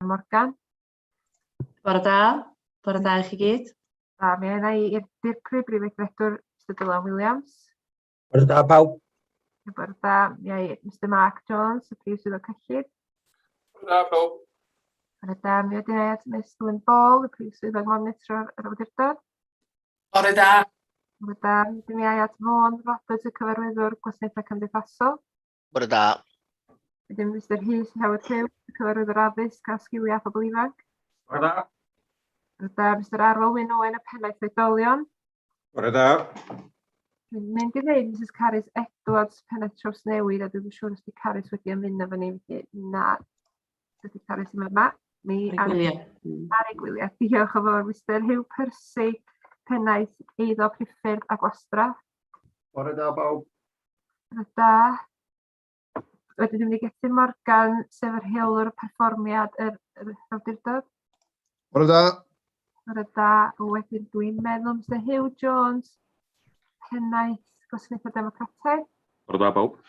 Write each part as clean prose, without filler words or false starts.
Morgan. Bore da. Bore da i chi gyd. Da, mi yna i i'r Dirprwy Brif Weithredwr, Mr Dylan Williams. Bore da pawb. Bore da, mi ai Mr Mark Jones, y Prif Swyddog Cyllid. Bore da pawb. Bore da, mi wedyn ai at Miss Lynn Ball, y Prif Swyddog Monitro'r yr Awdurdod. Bore da. Bore da, wedyn mi ai at Fôn Roberts, y Cyfarwyddwr Gwasanaethau Cymdeithasol. Bore da. Wedyn Mr Rhys Howard Hughes, y Cyfarwyddwr Addysg a Sgiliau Phobl Ifanc. Bore da. Bore da, Mr Arwel Wyn Owen, y Pennaeth Oedolion. Bore da. Dwi'n mynd i ddeud Mrs Carys Edwards, Pennaeth Trawsnewid, a dwi'n siŵr os di Carys wedi ymuno fy ni, felly na, dydy Carys ddim yma. Mi Ar ei gwyliau. Ar ei gwyliau. Diolch yn fawr, Mr Hugh Percy, Pennaeth Eiddo Priffyrdd a Gwastraff. Bore da bawb. Bore da. Wedyn dwi'n mynd i Gethin Morgan, sef y rheolwr perfformiad yr, yr awdurdod. Bore da. Bore da. Wedyn dwi'n meddwl Mr Hugh Jones, pennaeth Gwasanaethau Democrataidd. Bore da bawb.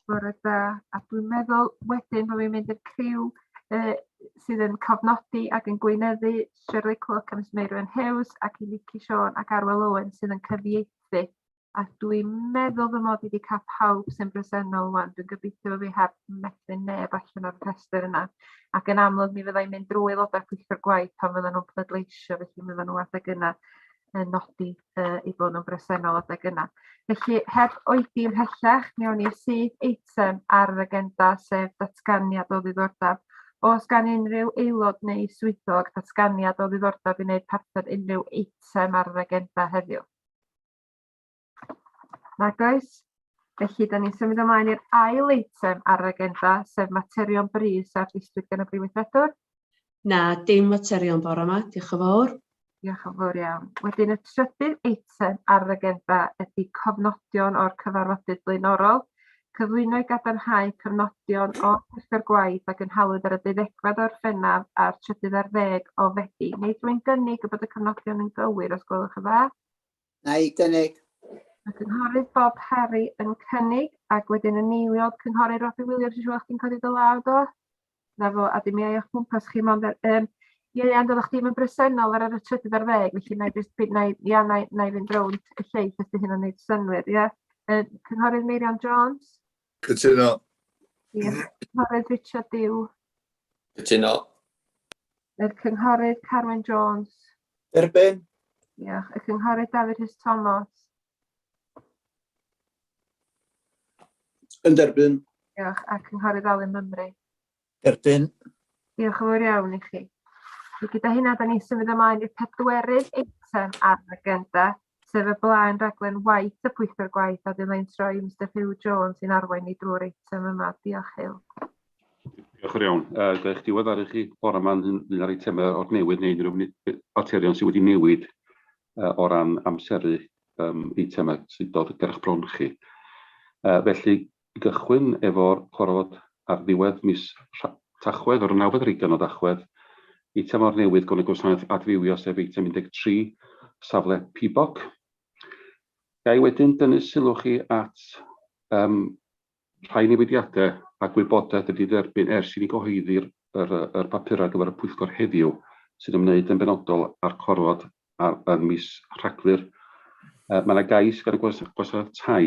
Bore da. A dwi'n meddwl wedyn bod fi'n mynd i'r criw uh, sydd yn cofnodi ac yn gweinyddu Shirley Clark a Miss Meirwen Hughes ac i Nicky Sean ac Arwel Owen sydd yn cyfieithu A dwi'n meddwl fy mod i wedi cael pawb sy'n bresennol wan. Dwi'n gobeithio bod fi heb methu neb allan o'r rhestr yna. Ac yn amlwg mi fyddai'n mynd drwy aelodau pwyllgor gwaith pan fyddan nhw'n pleidleisio, felly mi fyddan nhw adeg yna yn nodi uh, eu bod nhw'n bresennol adeg yna. Felly, heb oedi ymhellach, mi awn ni syth eitem ar yr agenda, sef datganiad o ddiddordeb. Oes gan unrhyw aelod neu swyddog datganiad o ddiddordeb i wneud parthed unrhyw eitem ar yr agenda heddiw? Nag oes? Felly, da ni'n symud ymlaen i'r ail eitem ar yr agenda, sef materion brys a'r ddistryd gan y Brif Weithredwr. Na, dim materion bore yma. Diolch yn fawr. Diolch yn fawr iawn. Wedyn y trydydd eitem ar yr agenda ydy cofnodion o'r cyfarfodydd blaenorol. Cyflwyno i gadarnhau cofnodion o'r pwyllgor gwaith a gynhaliwyd ar y deuddegfed o Orffennaf a'r trydydd ar ddeg o Fedi. Wneith rhywun gynnig y bod y cofnodion yn gywir os gwelwch yn dda? Na i gynnig. Mae cynghorydd Bob Harry yn cynnig, ac wedyn yn eiliodd cynghorydd Robbie Williams, dwi'n siŵr chdi'n codi dy law do? Na fo, a dim i o'ch cwmpas chi mond ar... Um, Ieuan, doeddech chdi'm yn bresennol ar y trydydd ar ddeg, felly na i jyst, na i, ia, na i, na i fynd rownd y lleill os di hynna'n neud synnwyr, ia? Uh, cynghorydd Meirion Jones? Cytuno. Diolch. Cynghorydd Richard Dew? Cytuno. Y cynghorydd Carwyn Jones? Derbyn. Diolch. Y cynghorydd David Rhys Thomas. Yn derbyn. Diolch. A cynghorydd Alun Mymru. Derbyn. Diolch yn fawr iawn i chi. Felly gyda hynna, da ni'n symud ymlaen i'r pedwerydd eitem ar yr agenda, sef y blaen raglen waith y Pwyllgor Gwaith, a dwi'n troi i Mr Hugh Jones sy'n arwain ni drwy'r eitem yma. Diolch, Huw. Diolch yn iawn. Uh, ga i'ch diweddaru chi bore yma yn ar eitemau o'r newydd neu unrhyw faterion sydd wedi newid uh, o ran amseru um, eitemau sydd dod ger eich bron chi. Uh, felly, i gychwyn efo'r cyfarfod ar ddiwedd mis Tachwedd, o'r nawfed ar hugain o Dachwedd, eitem o'r newydd gan y Gwasanaeth Adfywio, sef eitem 13, safle PBOC. Ga i wedyn dynnu sylw chi at um, rhai newidiadau a gwybodaeth wedi dderbyn ers i ni gyhoeddi'r yr, yr papurau ar gyfer y pwyllgor heddiw sy'n ymwneud yn benodol â'r corfod ar, ym mis Rhagfyr. Uh, mae yna gais gan y Gwasanaeth Tai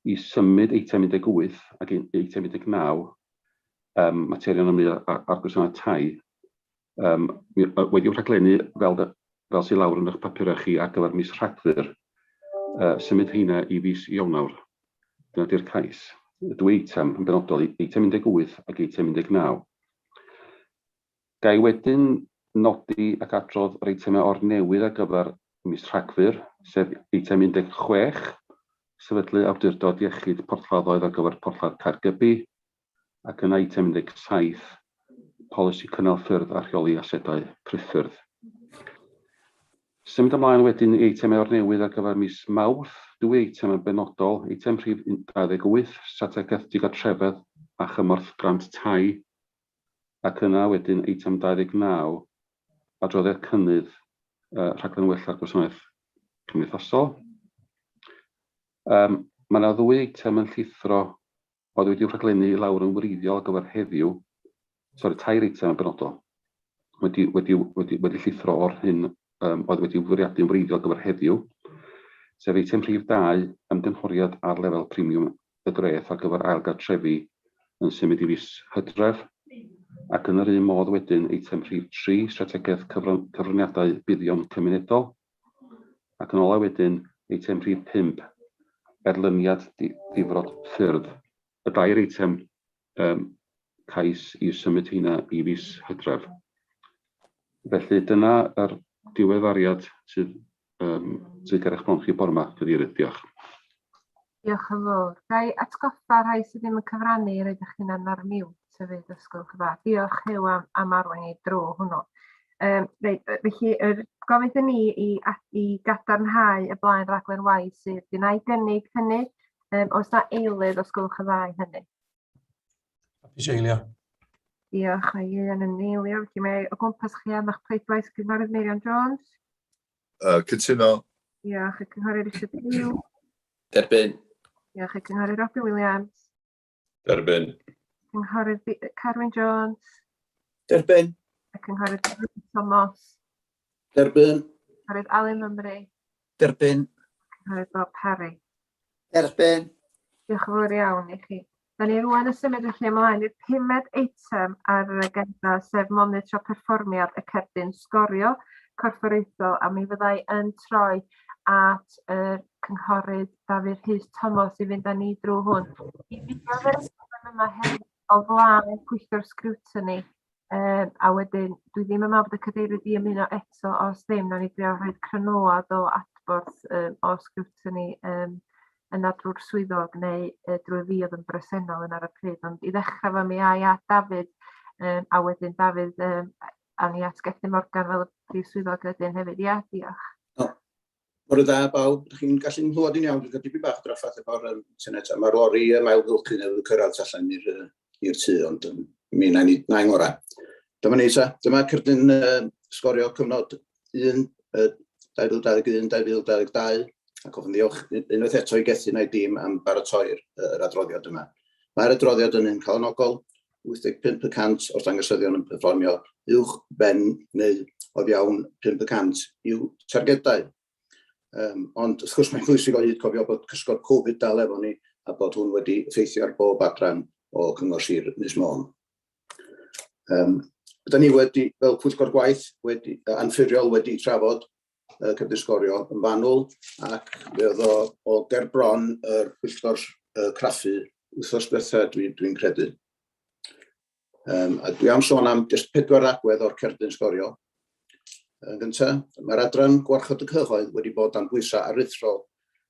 i symud eitem 18 ac eitem 19, um, materion ymwneud â'r Gwasanaeth Tai, um, wedi'w rhaglennu fel, fel sy'n lawr yn eich papurau chi ar gyfer mis Rhagfyr, uh, symud heina i fis Ionawr. Dyna di'r cais. Y dwy eitem yn benodol, eitem 18 ac eitem 19. Ga i wedyn nodi ac adrodd yr eitemau o'r newydd ar gyfer mis Rhagfyr, sef eitem 16, sefydlu awdurdod iechyd porthladdoedd ar gyfer porthladd Caergybi, ac yna eitem 17, polisi cynnal ffyrdd a rheoli asedau priffyrdd. Symud ymlaen wedyn i eitemau o'r newydd ar gyfer mis Mawrth, dwy eitem yn benodol, eitem rhif 28, strategaeth digartrefedd a chymorth grant tai, ac yna wedyn eitem 29, adroddiad cynnydd uh, rhaglen wella'r gwasanaeth cymdeithasol. Um, mae yna ddwy eitem yn llithro oedd wedi'w rhaglennu i lawr yn wreiddiol ar gyfer heddiw, sori, tair eitem yn benodol wedi, wedi, wedi, wedi llithro o'r hyn oedd wedi fwriadu yn wreiddiol ar gyfer heddiw, sef eitem rhif 2, ymgynghoriad ar lefel premiwm y dreth ar gyfer ail gartrefi yn symud i fis Hydref, ac yn yr un modd wedyn eitem rhif 3, strategaeth cyfraniadau buddion cymunedol, ac yn ola wedyn eitem rhif 5, erlyniad difrod ffyrdd. Y dair eitem cais i symud heina i fis Hydref. Felly dyna yr diweddariad sydd ger eich bron chi bore yma, Cadeirydd. Diolch. Diolch yn fawr. Ga i atgoffa rhai sydd ddim yn cyfrannu i roid eich hunan ar mute hefyd, os gwelwch yn dda. Diolch Huw am arwain ni drwy hwnnw. Reit, felly yr gofyn iddyn ni i gadarnhau y blaen raglen waith sydd. Dyna i gynnig hynny. Oes na eilydd, os gwelwch yn dda, i hynny? Hapus i eilio. Diolch, mae Ieuan yn eilio. Felly mae o gwmpas chi am eich pleidlais, Cynghorydd Meirion Jones. Cytuno. Diolch, y Cynghorydd Richard Hughes. Derbyn. Diolch, y Cynghorydd Robin Williams. Derbyn. Cynghorydd Carwyn Jones. Derbyn. Y Cynghorydd Dyfrig Thomas. Derbyn. Cynghorydd Alun Mymru. Derbyn. Cynghorydd Bob Parry. Derbyn. Diolch yn fawr iawn i chi. Da ni rwan yn symud felly ymlaen i'r pumed eitem ar yr agenda, sef monitro perfformiad y cerdyn sgorio corfforaethol, a mi fyddai yn troi at y Cynghorydd Dafydd Rhys Thomas i fynd â ni drwy hwn. Mi fuodd yr eitem yma hefyd o flaen y pwyllgor scrutiny, a wedyn dwi ddim yn meddwl bod y cadeirydd di ymuno eto. Os ddim, nawn ni drio rhoi crynoad o adborth o scrutiny yna drwy'r swyddog neu drwy fi oedd yn bresennol yn ar y pryd. Ond i ddechrau fo, mi ai at Dafydd, a wedyn Dafydd, a ni at Gethin Morgan fel y prif swyddog wedyn hefyd. Ia, diolch. O. Bore da bawb, ydych chi'n gallu nghlywed i'n iawn? Dwi'n cael dipyn bach o drafferth efo'r internet, a mae'r lori ailgylchu newydd cyrraedd allan i'r tŷ, ond mi na i na ngorau. Dyma ni ta, dyma cerdyn sgorio cyfnod 1, 2021, 2022, ac hoffwn ddiolch unwaith eto i Gethin a'i dîm am baratoi'r yr adroddiad yma. Mae'r adroddiad yn un calonogol, 85% o'r dangosyddion yn perfformio uwch ben neu o fewn 5% i'w targedau. Ond wrth gwrs mae'n bwysig o hyd cofio bod cysgod Covid dal efo ni a bod hwn wedi effeithio ar bob adran o Cyngor Sir Ynys Môn. Byddwn ni wedi, fel pwyllgor gwaith, wedi, anffurfiol wedi trafod cerdyn sgorio yn fanwl, ac fe oedd o ger bron yr pwyllgor craffu wythnos diwetha, dwi'n credu. A dwi am sôn am jyst 4 agwedd o'r cerdyn sgorio. Yn gyntaf, mae'r adran gwarchod y cyhoedd wedi bod dan bwysau aruthrol,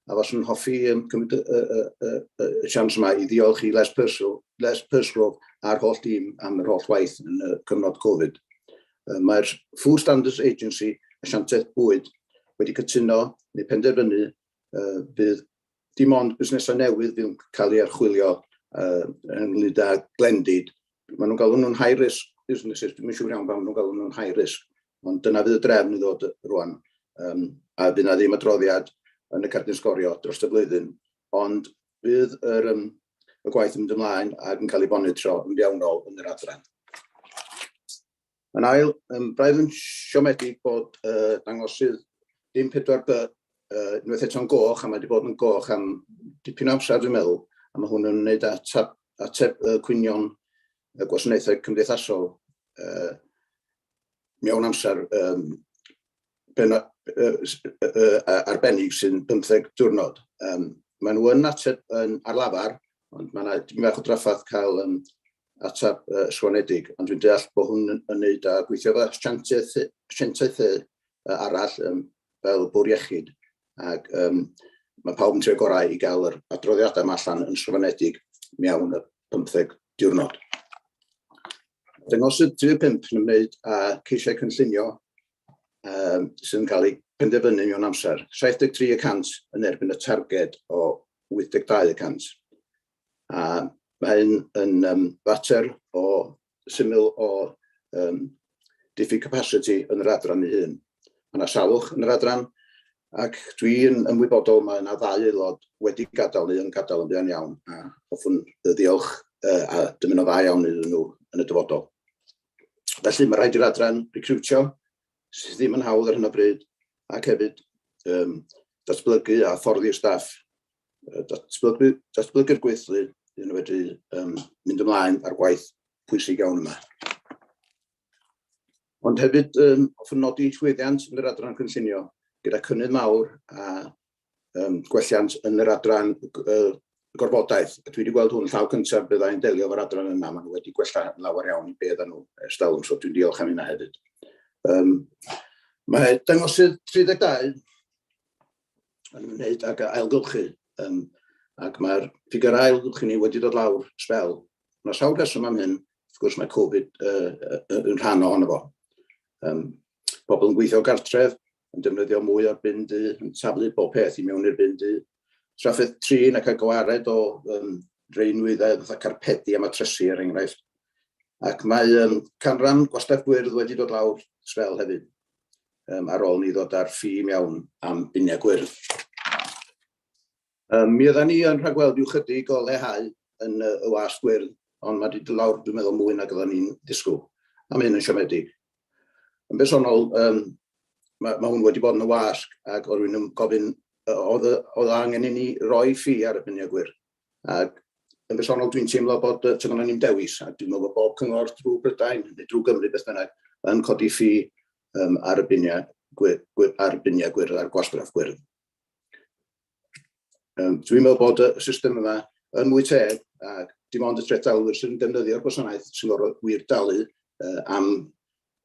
a faswn hoffi cymryd y siawns yma i ddiolch i Les Pursglove, Les Pursglove a'r holl dîm am yr holl waith yn y cyfnod Covid. Mae'r Food Standards Agency, asiantaeth bwyd, wedi cytuno neu penderfynu bydd dim ond busnesau newydd fydd yn cael ei archwilio ynglŷn â glendid. Maen nhw'n galw nhw'n high risk businesses, dwi'm yn siŵr iawn pam maen nhw'n galw nhw'n high risk, ond dyna fydd y drefn i ddod rwan. A fydd na ddim adroddiad yn y cerdyn sgorio dros y flwyddyn, ond fydd y gwaith yn mynd ymlaen ac yn cael ei fonitro yn fewnol yn yr adran. Yn ail, braidd yn siomedig bod dangosydd dim 4B unwaith eto'n goch, a mae wedi bod yn goch am dipyn o amser dwi'n meddwl, a mae hwn yn wneud ateb cwynion y gwasanaethau cymdeithasol mewn amser arbennig sy'n 15 diwrnod. Maen nhw yn ateb yn ar lafar, ond mae yna dipyn bach o drafferth cael ateb ysgrifenedig, ond dwi'n deall bod hwn yn wneud â gweithio efo asiantaethau arall fel Bwrdd Iechyd, ac mae pawb yn trio gorau i gael yr adroddiadau yma allan yn ysgrifenedig mewn y 15 diwrnod. Dangosydd 35 yn ymwneud â ceisiau cynllunio sydd yn cael ei penderfynu mewn amser, 73% yn erbyn y targed o 82%. A mae hyn yn fater o syml o diffyg capacity yn yr adran ei hun. Mae yna salwch yn yr adran, ac dwi'n ymwybodol mae yna ddau aelod wedi gadael neu yn gadael yn fuan iawn, a hoffwn ddiolch a dymuno dda iawn iddyn nhw yn y dyfodol. Felly mae rhaid i'r adran recriwtio, sydd ddim yn hawdd ar hyn o bryd, ac hefyd um, datblygu a fforddi'r staff, datblygu, datblygu'r gweithlu iddyn nhw fedru um, mynd ymlaen ar gwaith pwysig iawn yma. Ond hefyd, um, hoffwn nodi llwyddiant yn yr adran cynllunio, gyda cynnydd mawr a um, gwelliant yn yr adran uh, gorfodaeth. A dwi wedi gweld hwn llaw cyntaf byddai'n delio efo'r adran yna, maen nhw wedi gwella yn lawer iawn i be oedden nhw ers talwm, so dwi'n diolch am hynna hefyd. Um, mae dangosydd 32 yn ymwneud ag ailgylchu, um, ac mae'r ffigurau ailgylchu ni wedi dod lawr sbel. Mae sawl rheswm am hyn, wrth gwrs mae Covid uh, yn rhan ohono fo. Um, pobl yn gweithio gartref, yn defnyddio mwy o'r bin du, yn taflu bob peth i mewn i'r bin du. Trafferth trin ac a gwared o um, rei nwyddau fatha carpedi a matresi er enghraifft. Ac mae um, canran gwastraff gwyrdd wedi dod lawr sbel hefyd, um, ar ôl ni ddod ar ffi mewn am biniau gwyrdd. Um, mi oedden ni yn rhagweld i'w chydig o lehau yn y, y wasg gwyrdd, ond mae wedi dod lawr, dwi'n meddwl, mwy nag oedden ni'n disgwyl. A mae hyn yn siomedig. Yn bersonol, um, mae, mae hwn wedi bod yn y wasg, ac oedd rhywun yn gofyn, oedd, oedd angen i ni roi ffi ar y biniau gwyrdd. Ac yn bersonol, dwi'n teimlo bod uh, tygon ni'n dewis, a dwi'n meddwl bod bob cyngor drwy Brydain, neu drwy Gymru beth bynnag, yn codi ffi um, ar y biniau, gwyr, gwyr, ar y biniau gwyrdd, ar gwastraff gwyrdd. Um, dwi'n meddwl bod y system yma yn mwy teg ac dim ond y trethdalwyr sy'n defnyddio'r gwasanaeth sy'n gorfod wir dalu uh, am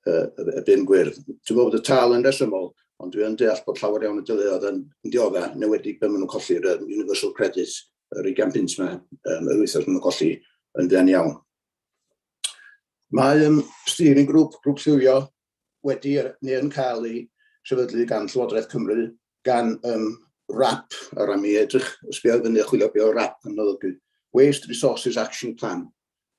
uh, y bin gwyrdd. Dwi'n meddwl bod y tal yn resymol, ond dwi'n deall bod llawer iawn o deuluoedd yn, yn diodda, yn enwedig pan maen nhw'n colli'r um, Universal Credit, yr 20 punt yma, um, yr wythnos maen nhw'n colli yn fuan iawn. Mae um, steering group, grŵp llywio, wedi neu yn cael ei sefydlu gan Llywodraeth Cymru, gan um, RAP, ar am i edrych, sbio fyny a chwilio be o RAP yn olygu, Waste Resources Action Plan,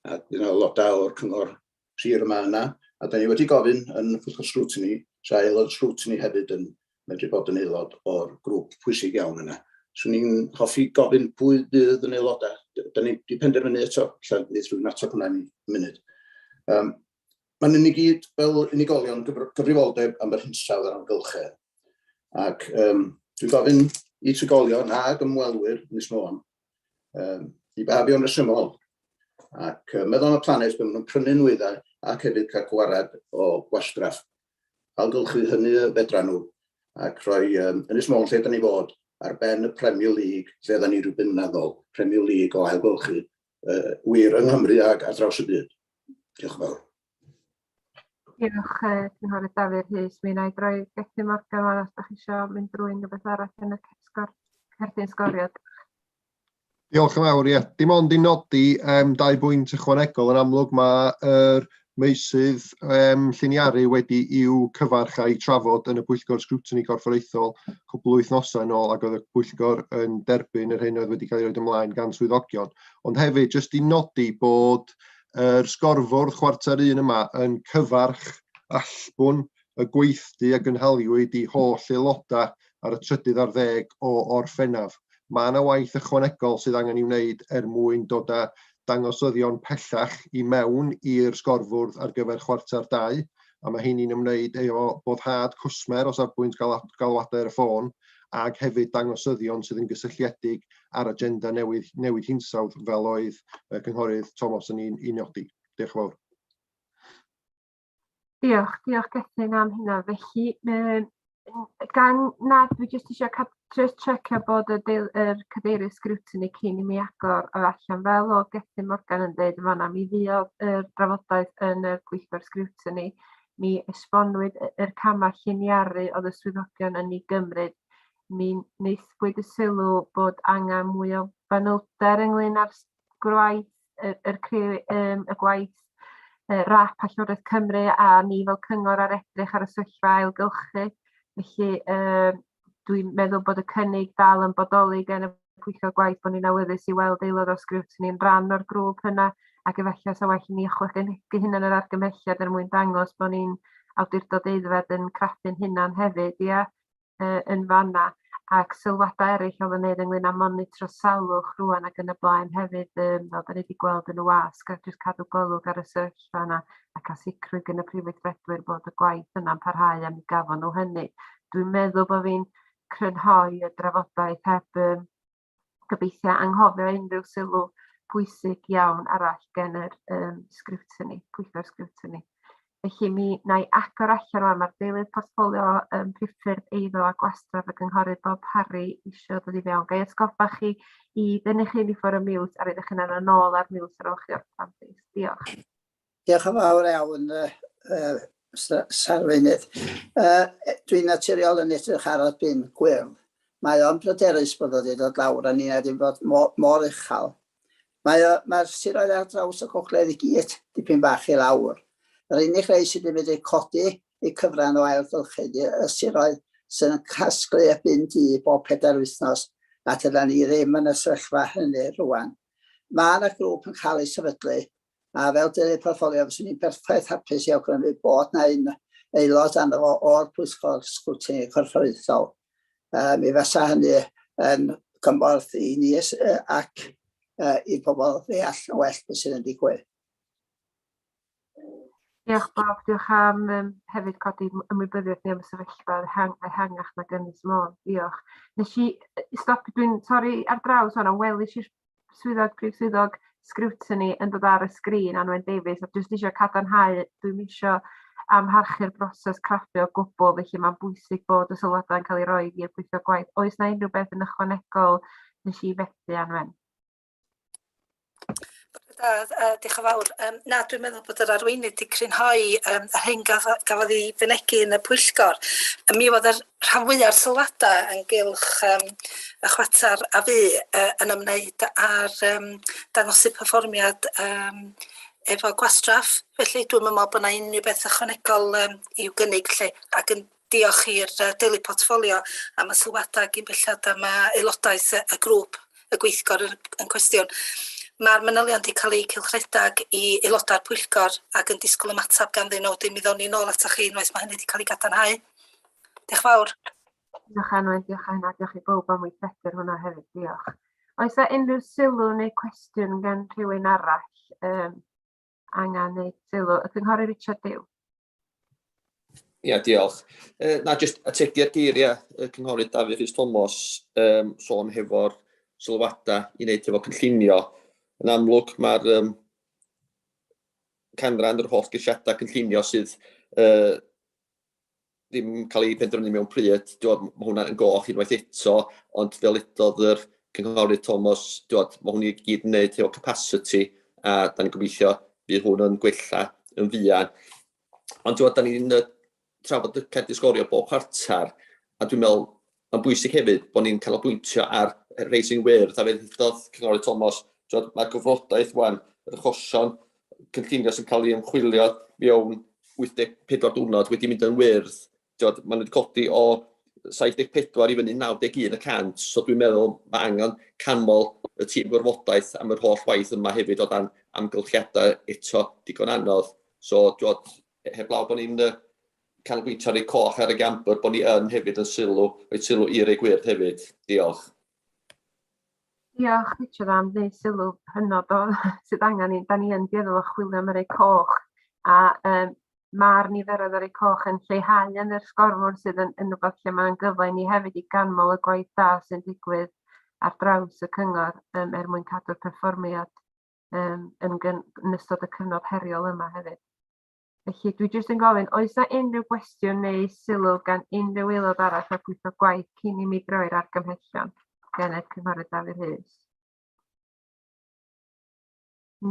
a dyna aelodau o'r cyngor sir yma yna, a da ni wedi gofyn yn pwyllgor scrutiny, sa aelod scrutiny hefyd yn medru bod yn aelod o'r grŵp pwysig iawn yna. Swn i'n hoffi gofyn pwy fydd yn aelodau. Da ni wedi penderfynu eto, lle wneud rhywun ateb hwnna yn munud. Um, Mae'n ni gyd fel unigolion gyfrifoldeb am yr hinsawdd a'r amgylchedd. Ac um, dwi'n gofyn i trigolion ag ymwelwyr Ynys Môn um, i bafio'n resymol ac uh, meddwl am y planet pan maen nhw'n prynu nwyddau ac hefyd cael gwared o gwastraff. Ailgylchu hynny y fedra nhw ac rhoi um, Ynys Môn lle da ni fod ar ben y Premier League lle da ni rhyw bum mlynedd ôl, Premier League o ailgylchu uh, wir yng Nghymru ac ar draws y byd. Diolch yn fawr. Diolch, uh, Cynghorydd Dafydd Rhys. Mi wna i droi Gethin Morgan wan os da chi eisiau mynd drwy unrhyw beth arall yn y sgor, cerdyn sgorio. Diolch yn fawr, ie. Dim ond i nodi um, dau bwynt ychwanegol. Yn amlwg mae'r meysydd um, lliniaru wedi i'w cyfarch a'i trafod yn y Pwyllgor Sgrwtini Corfforaethol cwpl o wythnosau yn ôl ac oedd y Pwyllgor yn derbyn yr hyn oedd wedi cael ei roed ymlaen gan swyddogion. Ond hefyd, jyst i nodi bod yr sgorfwrdd chwarter un yma yn cyfarch allbwn y gweithdy a gynhaliwyd i holl aelodau ar y trydydd ar ddeg o Orffennaf. Mae yna waith ychwanegol sydd angen ei wneud er mwyn dod â dangosyddion pellach i mewn i'r sgorfwrdd ar gyfer chwarter dau, a mae hynny'n ymwneud efo boddhad cwsmer o safbwynt galwadau ar y ffôn, ac hefyd dangosyddion sydd yn gysylltiedig ar agenda newydd, newid hinsawdd fel oedd y Cynghorydd Thomas yn ei nodi. Diolch yn fawr. Diolch, diolch Gethin am hynna. Felly, gan na, dwi jyst eisiau cael just checio bod y, deil, yr cadeirydd scrutiny cyn i mi agor o allan. Fel o Gethin Morgan yn dweud yn fanna, mi fuodd yr drafodaeth yn y gweithgor scrutiny. Mi esbonwyd yr camau lliniaru oedd y swyddogion yn ei gymryd. Mi wnaethpwyd y sylw bod angen mwy o fanylder ynglyn â'r gwaith, yr, yr, creu, um, y gwaith uh, RAP a Llywodraeth Cymru a ni fel cyngor ar edrych ar y sefyllfa ailgylchu. Felly um, dwi'n meddwl bod y cynnig dal yn bodoli gen y pwyllgor gwaith bod ni'n awyddus i weld aelod o sgriwtini'n rhan o'r grŵp yna ac efallai sa well i ni ychwanegu hunan yr argymhelliad er mwyn dangos bod ni'n awdurdod aeddfed yn craffu'n hunan hefyd, ia, uh, yn fanna. Ac sylwadau eraill oedd yn wneud ynglyn â monitro salwch rŵan ac yn y blaen hefyd, fel da ni wedi gweld yn y wasg, a jyst cadw golwg ar y sefyllfa yna a cael sicrwydd gan y prif weithredwyr bod y gwaith yna'n parhau a mi gafon nhw hynny. Dwi'n meddwl bod fi'n crynhoi y drafodaeth heb um, gobeithio anghofio unrhyw sylw pwysig iawn arall gen yr um, sgriwtini, pwyllgor sgriwtini. Felly mi wna i agor allan rwan, mae'r deilydd portffolio priffyrdd eiddo a gwastraff y cynghorydd Bob Parry isio dod i fewn. Ga i atgoffa chi i dynnu chi i ffwrdd y mute a roed eich hunan yn ôl ar mute ar ôl chi orffen, plîs. Diolch. Diolch yn fawr iawn, Sarweinydd. Dwi'n naturiol yn edrych ar y bin gwyrdd. Mae o'n bryderus bod o wedi dod lawr a ni wedi bod mor, mor uchel. Mae o, mae'r siroedd ar draws y gogledd i gyd dipyn bach i lawr. Yr unig rei sydd wedi medru codi eu cyfran o ailgylchu ydy y siroedd sydd yn casglu y bin du bob pedair wythnos, a dyna ni ddim yn y sefyllfa hynny rwan. Mae yna grŵp yn cael ei sefydlu, a fel deilydd portffolio fyswn i'n berffaith hapus i awgrymu bod na un aelod arno fo o'r pwyllgor sgrwtini corfforaethol. Mi fasa hynny yn cymorth i ni ac i pobl ddeall yn well beth sydd yn digwydd. Diolch Bob, diolch am hefyd codi ymwybyddiaeth ni am y sefyllfa ehangach nag Ynys Môn, diolch. Nes i stop, dwi'n torri ar draws hwnna, welis i'r swyddog, prif swyddog scrutiny yn dod ar y sgrin, Anwen Davies, a jyst eisiau cadarnhau, dwi'm isio amharchu'r broses craffu o gwbl, felly mae'n bwysig bod y sylwadau'n cael eu rhoi i'r pwyllgor gwaith. Oes na unrhyw beth yn ychwanegol nes i fethu, Anwen? Da, diolch yn fawr. Na, dwi'n meddwl bod yr arweinydd wedi crynhoi yr hyn gafodd ei fynegi yn y pwyllgor. Mi oedd yr rhan fwyaf o'r sylwadau ynghylch y chwarter a fu yn ymwneud â'r dangosydd perfformiad efo gwastraff. Felly dwi'm yn meddwl bod yna unrhyw beth ychwanegol i'w gynnig 'lly, ac yn diolch i'r deulu portffolio am y sylwadau gyn belled am aelodaeth y grŵp, y gweithgor yn cwestiwn. Mae'r manylion wedi cael eu cylchredeg i aelodau'r pwyllgor ac yn disgwyl ymateb ganddyn nhw. Wedyn mi ddown ni nôl atoch chi unwaith mae hynny wedi cael ei gadarnhau. Diolch fawr. Diolch Anwen, diolch Anna, diolch i bawb am weithredu'r hwnna hefyd, diolch. Oes 'na unrhyw sylw neu cwestiwn gan rhywun arall angen neud sylw? Y Cynghorydd Richard Dew. Ia, diolch. Na, jyst ategu'r geiriau y Cynghorydd Dafydd Rhys Thomas, sôn hefo'r sylwadau i wneud hefo cynllunio. Yn amlwg, mae'r canran yr holl geisiadau cynllunio sydd ddim cael ei penderfynu mewn pryd, dywod, mae hwnna yn goch unwaith eto, ond fel udodd yr Cynghorydd Thomas, dywod, mae hwn i gyd yn wneud hefo capacity, a da ni'n gobeithio bydd hwn yn gwella yn fuan. Ond dywod, da ni'n trafod y cerdyn sgorio bob chwarter, a dwi'n meddwl mae'n bwysig hefyd bod ni'n canolbwyntio ar rei sy'n wyrdd, a fel udodd Cynghorydd Thomas, dywod, mae'r gofrodaeth wan, yr achosion cynllunio sy'n cael ei ymchwilio mewn 84 diwrnod wedi mynd yn wyrdd. Tibod, maen nhw wedi codi o 74 i fyny 91 y cant, so dwi'n meddwl mae angen canmol y tîm gorfodaeth am yr holl waith yma hefyd o dan amgylchiadau eto digon anodd. So, tibod, heblaw bod ni'n canolbwyntio ar ei coch ar y gambr, bod ni yn hefyd yn sylw, rhoi sylw i'r ei gwyrdd hefyd. Diolch. Diolch Richard am wneud sylw hynod o sydd angen i, da ni yn dueddol o chwilio am y rei coch a ma'r niferoedd o rei coch yn lleihau yn yr sgorfwr sydd yn, yn rhywbeth lle mae'n gyfle i ni hefyd i ganmol y gwaith da sy'n digwydd ar draws y cyngor er mwyn cadw'r perfformiad yn, yn ystod y cyfnod heriol yma hefyd. Felly dwi jyst yn gofyn, oes 'na unrhyw gwestiwn neu sylw gan unrhyw aelod arall o'r pwyllgor gwaith cyn i mi droi'r argymhellion gan y Cynghorydd Dafydd Hughes?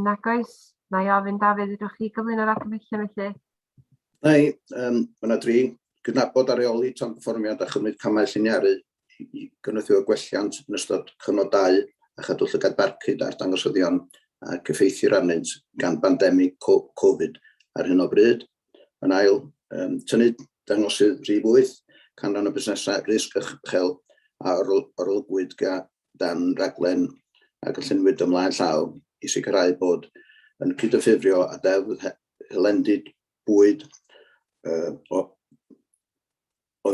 Nag oes? Na i ofyn Dafydd, fedrwch chi gyflwyno'r argymhellion felly? Na i, mae yna dri. Cydnabod a rheoli tan perfformiad a chymryd camau lliniaru i gynorthwyo gwelliant yn ystod cyfnod 2 a chadw llygad barcud ar dangosyddion ac effeithir arnynt gan bandemig Covid ar hyn o bryd. Yn ail, tynnu dangosydd rhif 8, canran y busnesau risg uchel a arolygwyd dan raglen a gynlluniwyd ymlaen llaw i sicrhau bod yn cydymffurfio â Deddf Hylendid Bwyd o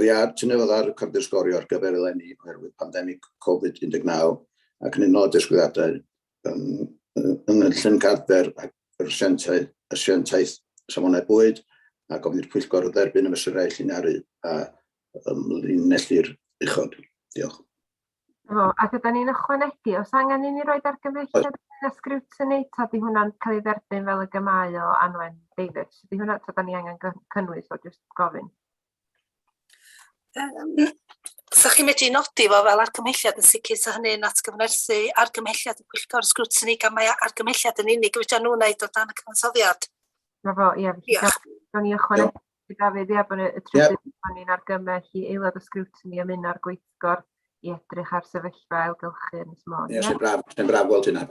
Oddi ar, tynnu oddi ar y cerdyn sgorio ar gyfer eleni oherwydd pandemig Covid-19 ac yn unol â disgwyliadau yng Nghynllun Cadfer ac yr Asiantaeth, Asiantaeth Safonau Bwyd a gofyn i'r Pwyllgor dderbyn y mesurau lliniaru a ymlinellir uchod. Diolch. Fo, ac ydy ni'n ychwanegu, os angen i ni roed argymhelliad yn y sgriwtini, ta di hwnna'n cael ei dderbyn fel y gymau o Anwen Davies? Ydy hwnna, ta da ni angen cynnwys o jyst gofyn? 'Sa chi'n medru nodi fo fel argymhelliad yn sicr, 'sa hynny'n atgyfnerthu argymhelliad y pwyllgor sgrwtini gan mai argymhelliad yn unig fedra nhw wneud o dan y cyfansoddiad. Na fo, ie, felly Diolch. gawn ni ychwanegu Dafydd, ie, bod y trydydd yeah. ni'n argymell i aelod o sgrwtini ymuno â'r gweithgor i edrych ar sefyllfa ailgylchu Ynys Môn. Ie, sy'n braf, sy'n braf gweld hynna,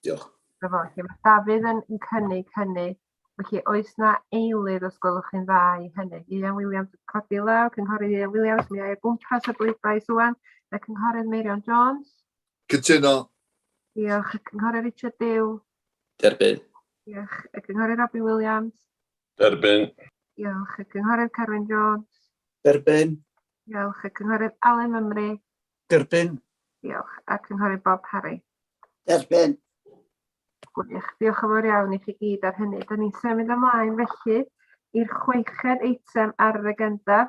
diolch. Na fo, felly mae Dafydd yn, yn cynnig hynny. Felly, oes 'na eilydd, os gwelwch chi'n dda, i hynny? Ieuan Williams yn codi law, Cynghorydd Ieuan Williams, mi ai o gwmpas y bleidlais ŵan. Y Cynghorydd Meirion Jones. Cytuno. Diolch. Y Cynghorydd Richard Dew. Derbyn. Diolch. Y Cynghorydd Robbie Williams. Derbyn. Diolch. Y Cynghorydd Carwyn Jones. Derbyn. Diolch. Y Cynghorydd Alun Mymru. Derbyn. Diolch. A'r Cynghorydd Bob Parry. Derbyn. Gwych. Diolch yn fawr iawn i chi gyd ar hynny. Da ni'n symud ymlaen felly i'r chweched eitem ar yr agenda,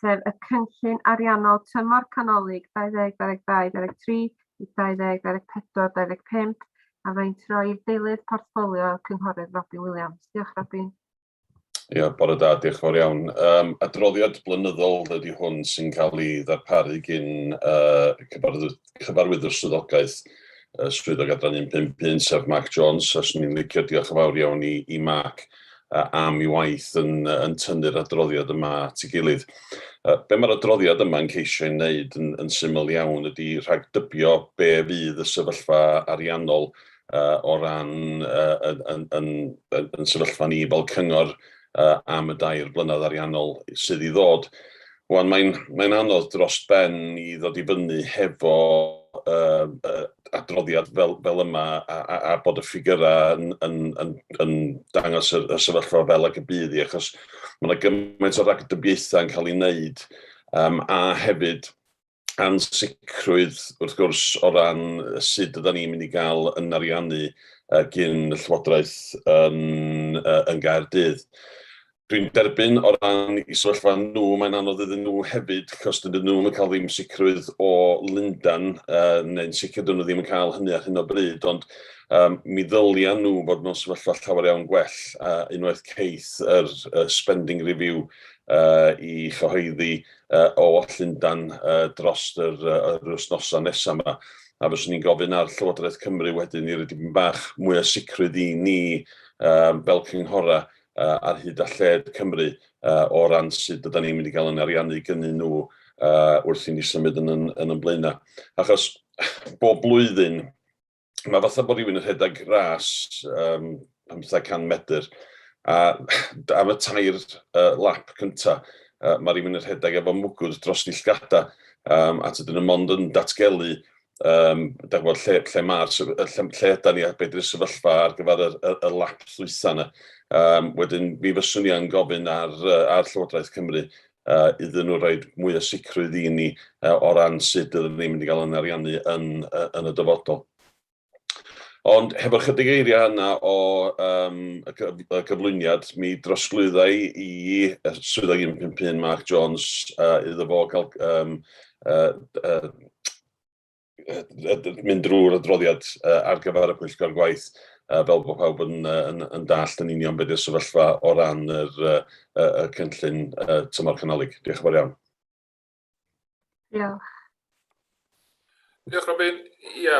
sef y cynllun ariannol tymor canolig 2022-23 i 2024-25, a fydda i'n troi i'r deilydd portffolio, Cynghorydd Robin Williams. Diolch, Robin. Ia, bore da, diolch yn fawr iawn. Um, adroddiad blynyddol ydy hwn sy'n cael ei ddarparu gyn uh, cyfarwyddwr, cyfarwyddwr swyddogaeth uh, swyddog adran 151, sef Mark Jones. A swn i'n licio diolch yn fawr iawn i, i Mark uh, am ei waith yn, yn tynnu'r adroddiad yma at ei gilydd. Uh, be mae'r adroddiad yma yn ceisio ei wneud yn, yn syml iawn ydy rhagdybio be fydd y sefyllfa ariannol o ran yn, yn, yn sefyllfa ni fel cyngor am y dair blynedd ariannol sydd i ddod. Wan, mae'n mae anodd dros ben i ddod i fyny hefo uh, uh, adroddiad fel, fel yma a, a, a bod y ffigurau yn, yn, yn, yn dangos y, y sefyllfa fel ag y bydd i, achos mae yna gymaint o ragdybiaethau yn cael ei wneud um, a hefyd ansicrwydd, wrth gwrs, o ran sut ydan ni'n mynd i gael yn ariannu gyn y Llywodraeth yn, yn Gaerdydd. Dwi'n derbyn o ran i sefyllfa nhw, mae'n anodd iddyn nhw hefyd, chos dydyn nhw'n cael ddim sicrwydd o Lundan, uh, neu'n sicr dyn nhw ddim yn cael hynny ar hyn o bryd, ond um, mi ddylia nhw fod mewn sefyllfa llawer iawn gwell uh, unwaith ceith yr uh, spending review uh, i chyhoeddi o Llundain dros yr, yr wythnosau nesaf yma. A fyswn i'n gofyn ar Llywodraeth Cymru wedyn i roi dipyn bach mwy o sicrwydd i ni um, fel cynghorau uh, ar hyd a lled Cymru uh, o ran sut ydyn ni'n mynd i gael yn ariannu gynnyn nhw uh, wrth i ni symud yn, yn, yn, yn blaenau. Achos bob blwyddyn mae fatha bod rhywun yn rhedeg ras um, 1500 medr, a am y tair uh, lap cynta, uh, mae rhywun yn rhedeg efo mwgwd dros ei llgada, um, a tydyn nhw mond yn datgelu um, da gwybod, lle, lle, mae'r, lle, lle yda ni a beth yw'r sefyllfa ar gyfer y, y, y lap ddwytha yna. Um, wedyn, mi fyswn i yn gofyn ar, ar Llywodraeth Cymru uh, iddyn nhw roi mwy o sicrwydd i ni uh, o ran sut ydyn ni'n mynd i gael yn ariannu yn, uh, yn y dyfodol. Ond hefo'r chydig eiriau yna o um, y, y cyflwyniad, mi drosglwyddai i swyddog 151 Mark Jones uh, iddo fo gael um, uh, uh, mynd drwy'r adroddiad ar gyfer y pwyllgor gwaith fel bod pawb yn, yn, yn dallt yn union beth yw'r sefyllfa o ran yr, y, y cynllun tymor canolig. Diolch yn fawr iawn. Diolch. Diolch Robin. Ia,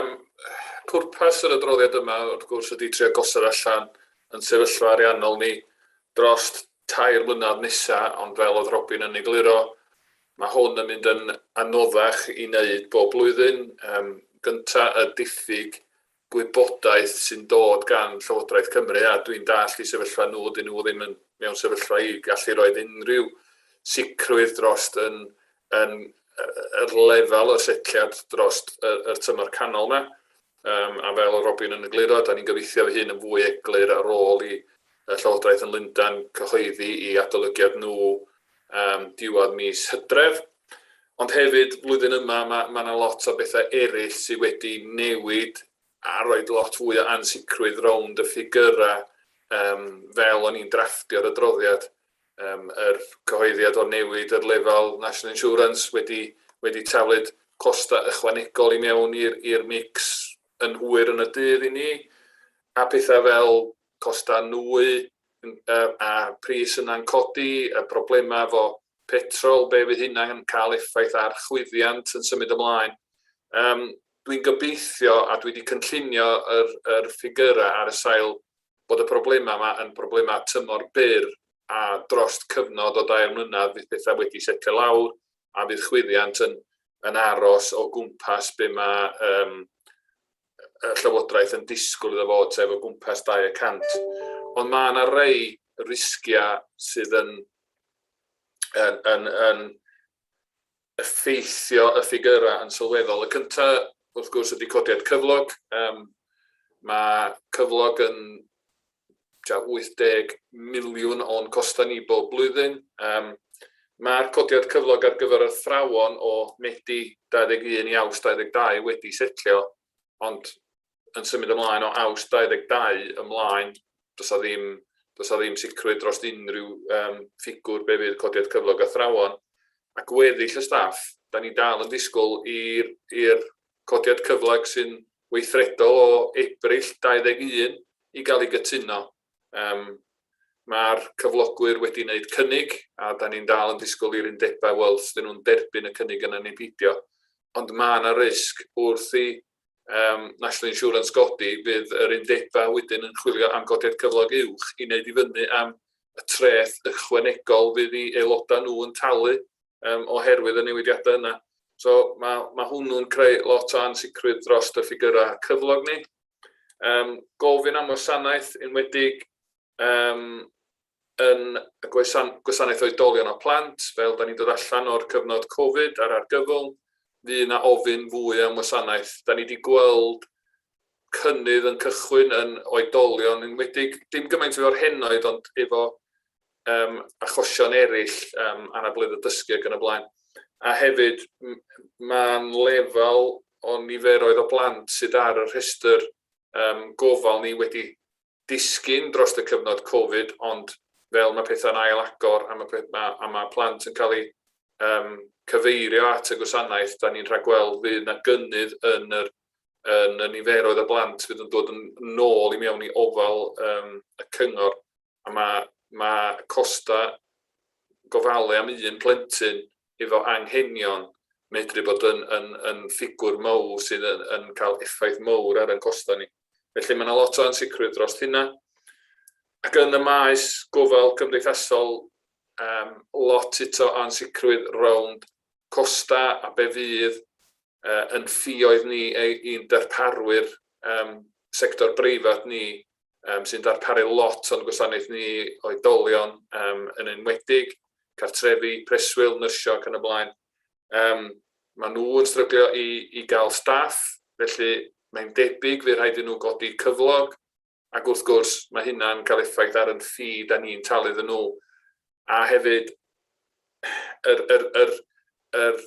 pwrpas yr adroddiad yma wrth gwrs ydy trio gosod allan yn sefyllfa ariannol ni dros tair mlynedd nesa, ond fel oedd Robin yn egluro, mae hwn yn mynd yn anoddach i wneud bob blwyddyn. Um, gynta, y diffyg gwybodaeth sy'n dod gan Llywodraeth Cymru, a dwi'n dallt i sefyllfa nhw, dyn nhw ddim yn mewn sefyllfa i gallu rhoi unrhyw sicrwydd dros yn, yn yr lefel o setliad dros yr, yr tymor canol yma. Um, a fel o Robin yn egluro, da ni'n gobeithio fy hyn yn fwy eglur ar ôl i y Llywodraeth yn Lundain cyhoeddi i adolygiad nhw diwedd mis Hydref. Ond hefyd, flwyddyn yma, mae yna lot o bethau eraill sydd wedi newid a rhoi lot fwy o ansicrwydd rownd y ffigyrau fel o'n i'n drafftio'r adroddiad. Yr cyhoeddiad o newid yr lefel National Insurance wedi taflud costau ychwanegol i mewn i'r mix yn hwyr yn y dydd i ni, a pethau fel costau nwy a pris yna'n codi, y problemau efo petrol, be fydd hynna'n cael effaith ar chwyddiant yn symud ymlaen. Dwi'n gobeithio, a dwi wedi cynllunio yr ffigyrau ar y sail bod y problemau yma yn problemau tymor byr a dros cyfnod o 2 mlynedd fydd pethau wedi setlo lawr a fydd chwyddiant yn aros o gwmpas be mae y Llywodraeth yn disgwyl iddo fod, sef o gwmpas 2%. Ond mae yna rei risgiau sydd yn effeithio y ffigyrau yn sylweddol. Y cyntaf, wrth gwrs, ydy codiad cyflog. Mae cyflog yn 80 miliwn o'n costau ni bob blwyddyn. Mae'r codiad cyflog ar gyfer athrawon o Medi 21 i Awst 22 wedi setlio, ond yn symud ymlaen o Awst 22 ymlaen, does 'na ddim sicrwydd dros unrhyw ffigwr be fydd codiad cyflog athrawon. A gweddill y staff, da ni dal yn disgwyl i'r codiad cyflog sy'n weithredol o Ebrill 21 i gael ei gytuno. Mae'r cyflogwyr wedi wneud cynnig, a da ni'n dal yn disgwyl i'r undebau weld os ydyn nhw'n derbyn y cynnig yna neu beidio. Ond mae yna risg wrth i National Insurance godi, fydd yr undebau wedyn yn chwilio am godiad cyflog uwch i wneud i fyny am y treth ychwanegol fydd i aelodau nhw yn talu oherwydd y newidiadau yna. So mae hwnnw'n creu lot o ansicrwydd dros y ffigyrau cyflog ni. Gofyn am wasanaeth, enwedig yn y gwasanaeth oedolion a plant, fel da ni'n dod allan o'r cyfnod Covid a'r argyfwng, fydd yna ofyn fwy am wasanaeth. Da ni wedi gweld cynnydd yn cychwyn yn oedolion, enwedig dim gymaint efo'r henoed, ond efo achosion eraill, anabledd y dysgu ac yn y blaen. A hefyd, mae'n lefel o niferoedd o blant sydd ar y rhestr gofal ni wedi disgyn dros y cyfnod Covid, ond fel mae pethau'n ail agor a mae plant yn cael eu cyfeirio at y gwasanaeth, da ni'n rhagweld fydd yna gynnydd yn y niferoedd o blant fydd yn dod yn nôl i mewn i ofal y cyngor. A mae costau gofalu am un plentyn efo anghenion medru bod yn ffigwr mawr sydd yn cael effaith mawr ar ein costau ni. Felly mae yna lot o ansicrwydd dros hynna. Ac yn y maes gofal cymdeithasol, lot eto o ansicrwydd rownd costau a be fydd yn ffioedd ni i'n darparwyr sector breifat ni, sy'n darparu lot o'n gwasanaeth ni oedolion, yn enwedig cartrefi, preswyl, nyrsio ac yn y blaen. Maen nhw yn stryglio i gael staff, felly mae'n debyg fydd rhaid i nhw godi cyflog, ac wrth gwrs mae hynna'n cael effaith ar yn ffi da ni'n talu iddyn nhw. A hefyd, yr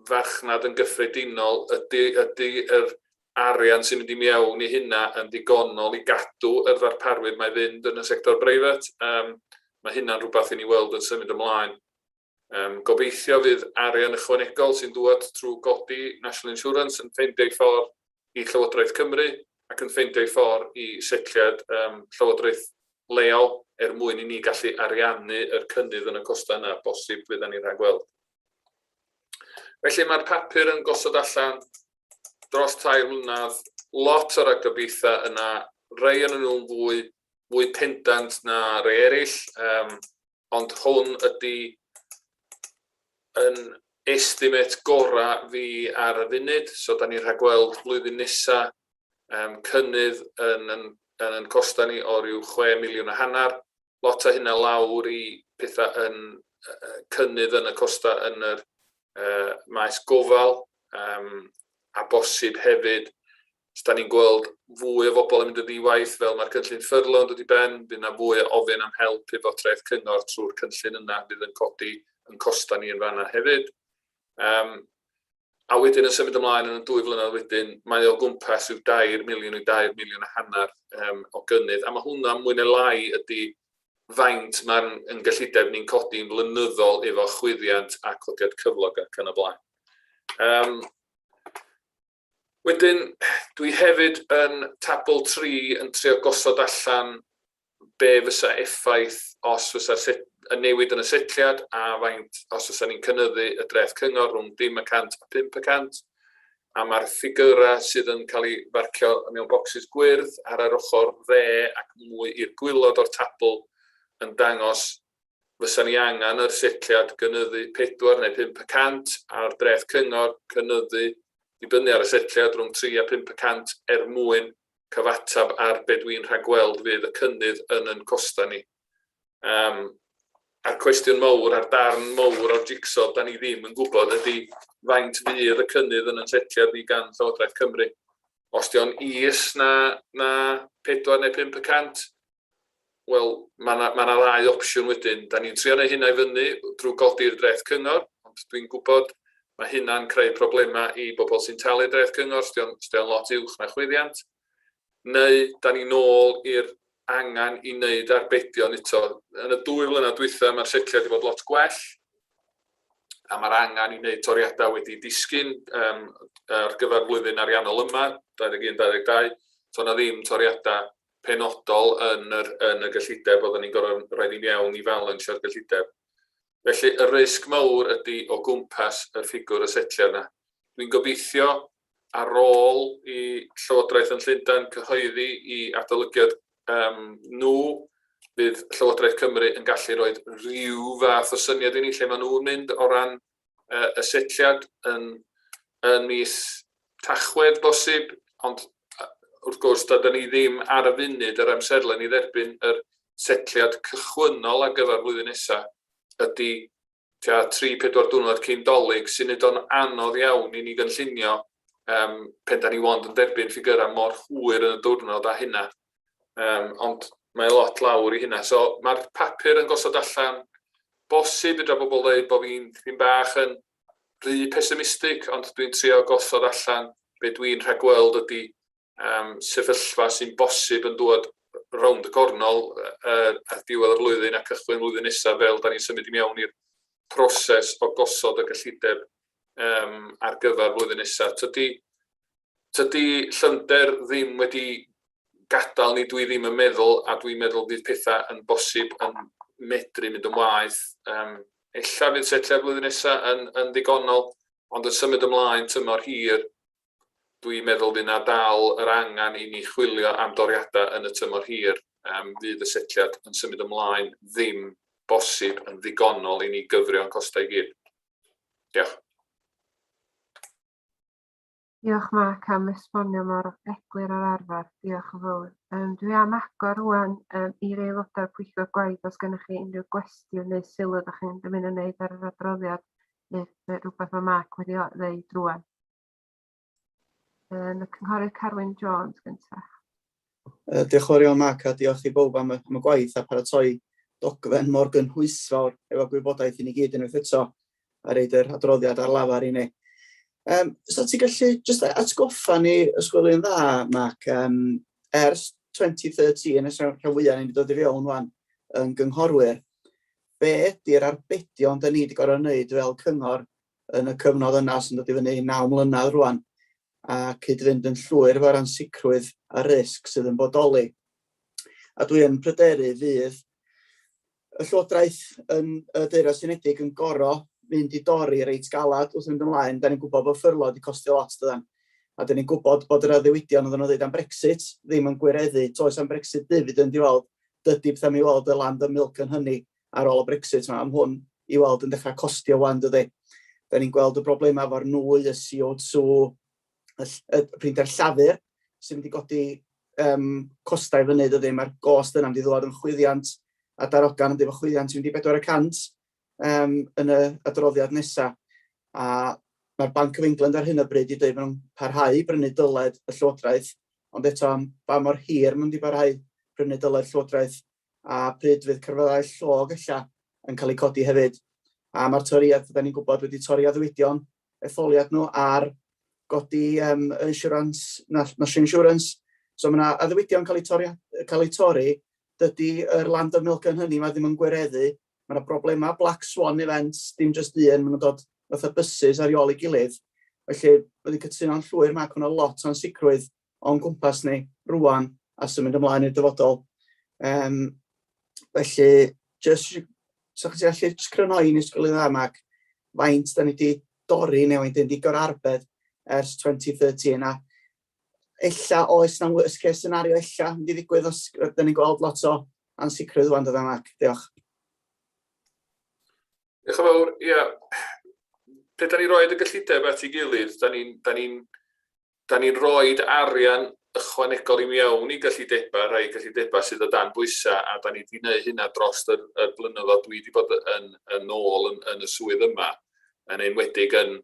farchnad yn gyffredinol, ydy yr arian sy'n mynd i mewn i hynna yn ddigonol i gadw yr ddarparwyr mae fynd yn y sector breifat. Mae hynna'n rhywbeth i ni weld yn symud ymlaen. Gobeithio fydd arian ychwanegol sy'n dŵad trwy godi National Insurance yn ffeindio'i ffordd i Llywodraeth Cymru ac yn ffeindio'i ffordd i setliad Llywodraeth leol er mwyn i ni gallu ariannu yr cynnydd yn y costau yna bosib fydda ni'n rhagweld. Felly mae'r papur yn gosod allan dros 3 mlynedd, lot o ragdybiaethau yna, rhai o'n nhw'n fwy pendant na rhai eraill, ond hwn ydy yn estimate gorau fi ar y funud, so da ni'n rhagweld blwyddyn nesa cynnydd yn costau ni o ryw 6 miliwn a hanner, lot o hynna lawr i pethau yn cynnydd yn y costau yn yr maes gofal, a bosib hefyd Os da ni'n gweld fwy o bobl yn mynd yn ddi-waith fel mae'r cynllun ffyrlo yn dod i ben, fydd yna fwy o ofyn am help efo treth cyngor trwy'r cynllun yna fydd yn codi yn costa ni yn fanna hefyd. Um, a wedyn yn symud ymlaen yn y dwy flynedd wedyn, mae o gwmpas yw 2 miliwn i 2 miliwn a hanner um, o gynnydd. A mae hwnna mwy neu lai ydy faint mae'n yn gyllideb ni'n codi'n flynyddol efo chwyddiant a codiad cyflog ac yn y blaen. Um, Wedyn, dwi hefyd yn tabl 3 yn trio gosod allan be fysa effaith os fysa set, y newid yn y setliad a faint os fysa ni'n cynyddu y dreth cyngor rhwng dim y cant a 5 y cant. A mae'r ffigurau sydd yn cael ei farcio mewn bocsys gwyrdd ar yr ochr dde ac mwy i'r gwylod o'r tabl yn dangos Fysa ni angen yr setliad gynyddu 4 neu 5 y cant a'r dreth cyngor cynyddu, dibynnu ar y setliad, rhwng 3 a 5 y cant er mwyn cyfateb ar be dwi'n rhagweld fydd y cynnydd yn yn costau ni. Um, a'r cwestiwn mawr a'r darn mawr o'r jigsaw da ni ddim yn gwybod ydy faint fydd y cynnydd yn yn setliad ni gan Llywodraeth Cymru. Os di o'n is na, na 4 neu 5 y cant, Wel, mae 'na ma' 'na ddau opsiwn wedyn. Da ni'n trio neud hynna i fyny drwy godi'r dreth cyngor, ond dwi'n gwybod mae hynna'n creu problemau i bobl sy'n talu dreth cyngor, os 'di o'n lot uwch na chwyddiant. Neu da ni nôl i'r angen i wneud arbedion eto. Yn y dwy flynedd dwytha mae'r setliad wedi bod lot gwell, a mae'r angen i wneud toriadau wedi disgyn um, ar gyfer flwyddyn ariannol yma, 21-22, so na ddim toriadau penodol yn yr, yn y gyllideb, oedden ni'n gorfod rhoi ni mewn i falansio'r gyllideb. Felly, y risg mawr ydy o gwmpas y ffigwr y setliad yna. Dwi'n gobeithio ar ôl i Llywodraeth yn Llundain cyhoeddi i adolygiad um, nhw, bydd Llywodraeth Cymru yn gallu rhoi rhyw fath o syniad i ni lle maen nhw'n mynd o ran uh, y setliad yn, yn mis Tachwedd bosib, ond wrth gwrs dydan ni ddim ar y funud yr amserlen i dderbyn yr setliad cychwynnol ar gyfer flwyddyn nesa ydy tua 3-4 diwrnod cyn Dolig, sy'n neud o'n anodd iawn i ni gynllunio um, pen da ni wond yn derbyn ffigyrau mor hwyr yn y diwrnod a hynna. Um, ond mae lot lawr i hynna. So mae'r papur yn gosod allan bosib, fedra bobl ddeud bod fi'n tipyn bach yn rhy pessimistig, ond dwi'n trio gosod allan be dwi'n rhagweld ydy um, sefyllfa sy'n bosib yn dod rownd y gornol uh, ar diwedd y flwyddyn a cychwyn flwyddyn nesaf fel da ni'n symud i mewn i'r proses o gosod y gyllideb um, ar gyfer flwyddyn nesaf. Tydi, tydi llymder ddim wedi gadael ni, dwi ddim yn meddwl, a dwi'n meddwl fydd pethau yn bosib yn medru mynd yn waeth. Um, ella fydd setliad blwyddyn nesaf yn, yn ddigonol, ond yn symud ymlaen tymor hir, dwi'n meddwl fydd na dal yr angen i ni chwilio am doriadau yn y tymor hir. Um, fydd y setliad yn symud ymlaen ddim bosib yn ddigonol i ni gyfrio'n costau i gyd. Diolch. Diolch Mark am esbonio mor eglur ar arfer. Diolch yn fawr. Um, dwi am agor rwan um, i'r aelodau'r pwyllgor gwaith os gennych chi unrhyw gwestiwn neu sylw ydych chi'n dymuno wneud ar yr adroddiad neu rhywbeth mae Mark wedi ddeud rwan. Um, y cynghorydd Carwyn Jones gyntaf. Diolch yn fawr iawn Mark a diolch i bawb am y, am y gwaith a paratoi dogfen mor gynhwysfawr efo gwybodaeth i ni gyd unwaith eto a reid yr adroddiad ar lafar i ni. Um, so ti'n gallu just atgoffa ni os gwelwn yn dda, Mark, um, ers 2013, ers rhan fwyaf ni wedi dod i fewn wan yn gynghorwyr, be ydy'r arbedion da ni wedi gorfod wneud fel cyngor yn y cyfnod yna sy'n dod i fyny 9 mlynedd rwan, a cyd-fynd yn llwyr efo'r ansicrwydd a risg sydd yn bodoli. A dwi yn pryderu fydd y Llywodraeth yn y Deyrnas Unedig yn goro mynd i dorri reit galad wrth fynd ymlaen. Da ni'n gwybod bod ffyrlo wedi costio lot, dydan. A da ni'n gwybod bod yr addewidion oedden nhw'n dweud am Brexit ddim yn gwireddu. Toes am Brexit dividend i weld, dydy pethau mi weld y land of milk and honey ar ôl y Brexit yma, am hwn i weld yn dechrau costio wan, dydy. Da ni'n gweld y broblemau efo'r nwy, y CO2, y, y prinder llafur sy'n mynd i godi um, costau fyny, dydy. Mae'r gost yna'n mynd i ddod yn chwyddiant a darogan yn efo chwyddiant yn mynd i 4% um, yn y adroddiad nesaf. A Mae'r Bank of England ar hyn o bryd i dweud maen nhw'n parhau i brynu dyled y Llywodraeth, ond eto am ba mor hir maen nhw'n mynd i barhau prynu dyled Llywodraeth a pryd fydd cyfraddau llog ella yn cael eu codi hefyd. A mae'r Torïaid, da ni'n gwybod, wedi torri addewidion etholiad nhw ar godi um, insurance, national insurance. So mae yna addewidion cael eu torri, cael eu torri. Dydy yr Land of Milk and Honey ma ddim yn gwireddu. Mae yna broblemau Black Swan events, dim just un, maen nhw'n dod fatha buses ar ôl ei gilydd. Felly, wedi cytuno'n llwyr, Mark, mae yna lot o'n sicrwydd o'n gwmpas ni rwan a symud ymlaen i'r dyfodol. Um, felly, just, so chi allu just crynhoi ni sgwylio dda, Mark, faint da ni wedi dorri neu faint da ni wedi gorarbed ers 2013 a ella oes na worst case scenario ella mynd i ddigwydd os da ni'n gweld lot o ansicrwydd wan dydan Mark. Diolch. Diolch yn fawr. Ia, pe da ni roed y gyllideb at ei gilydd, da ni'n da ni da ni'n rhoi arian ychwanegol i mewn i gyllidebau, rhai gyllidebau sydd o dan bwysau, a da ni wedi gwneud hynna dros y, y blynyddoedd dwi wedi bod yn, yn ôl yn, yn y swydd yma, yn enwedig yn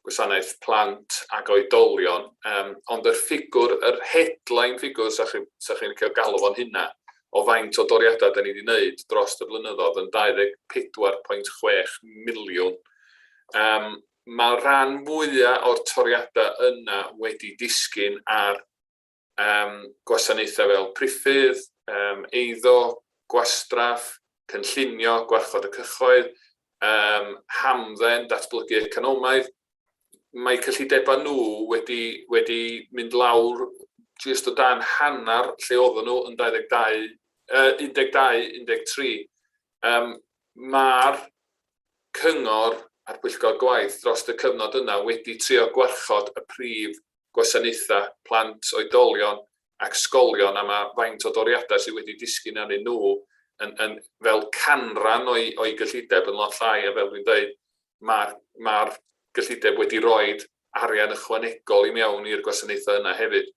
gwasanaeth plant ac oedolion, um, ond yr ffigwr, yr headline ffigwr, sa chi'n sa chi cael galw fo'n hynna, o faint o doriadau da ni wedi wneud dros y blynyddoedd yn 24.6 miliwn. Um, mae rhan fwyaf o'r toriadau yna wedi disgyn ar um, gwasanaethau fel priffydd, um, eiddo, gwastraff, cynllunio, gwarchod y cyhoedd, um, hamdden, datblygu economaidd. Mae cyllidebau nhw wedi, wedi mynd lawr jyst o dan hanner lle oedden nhw yn 22, uh, 12, 13. Um, Mae'r cyngor a'r pwyllgor gwaith dros y cyfnod yna wedi trio gwarchod y prif gwasanaethau plant, oedolion ac ysgolion a mae faint o doriadau sydd wedi disgyn arnyn nhw yn, yn fel canran o'i, o'i gyllideb yn lot llai a fel dwi'n dweud mae'r mae gyllideb wedi rhoi arian ychwanegol i mewn i'r gwasanaethau yna hefyd.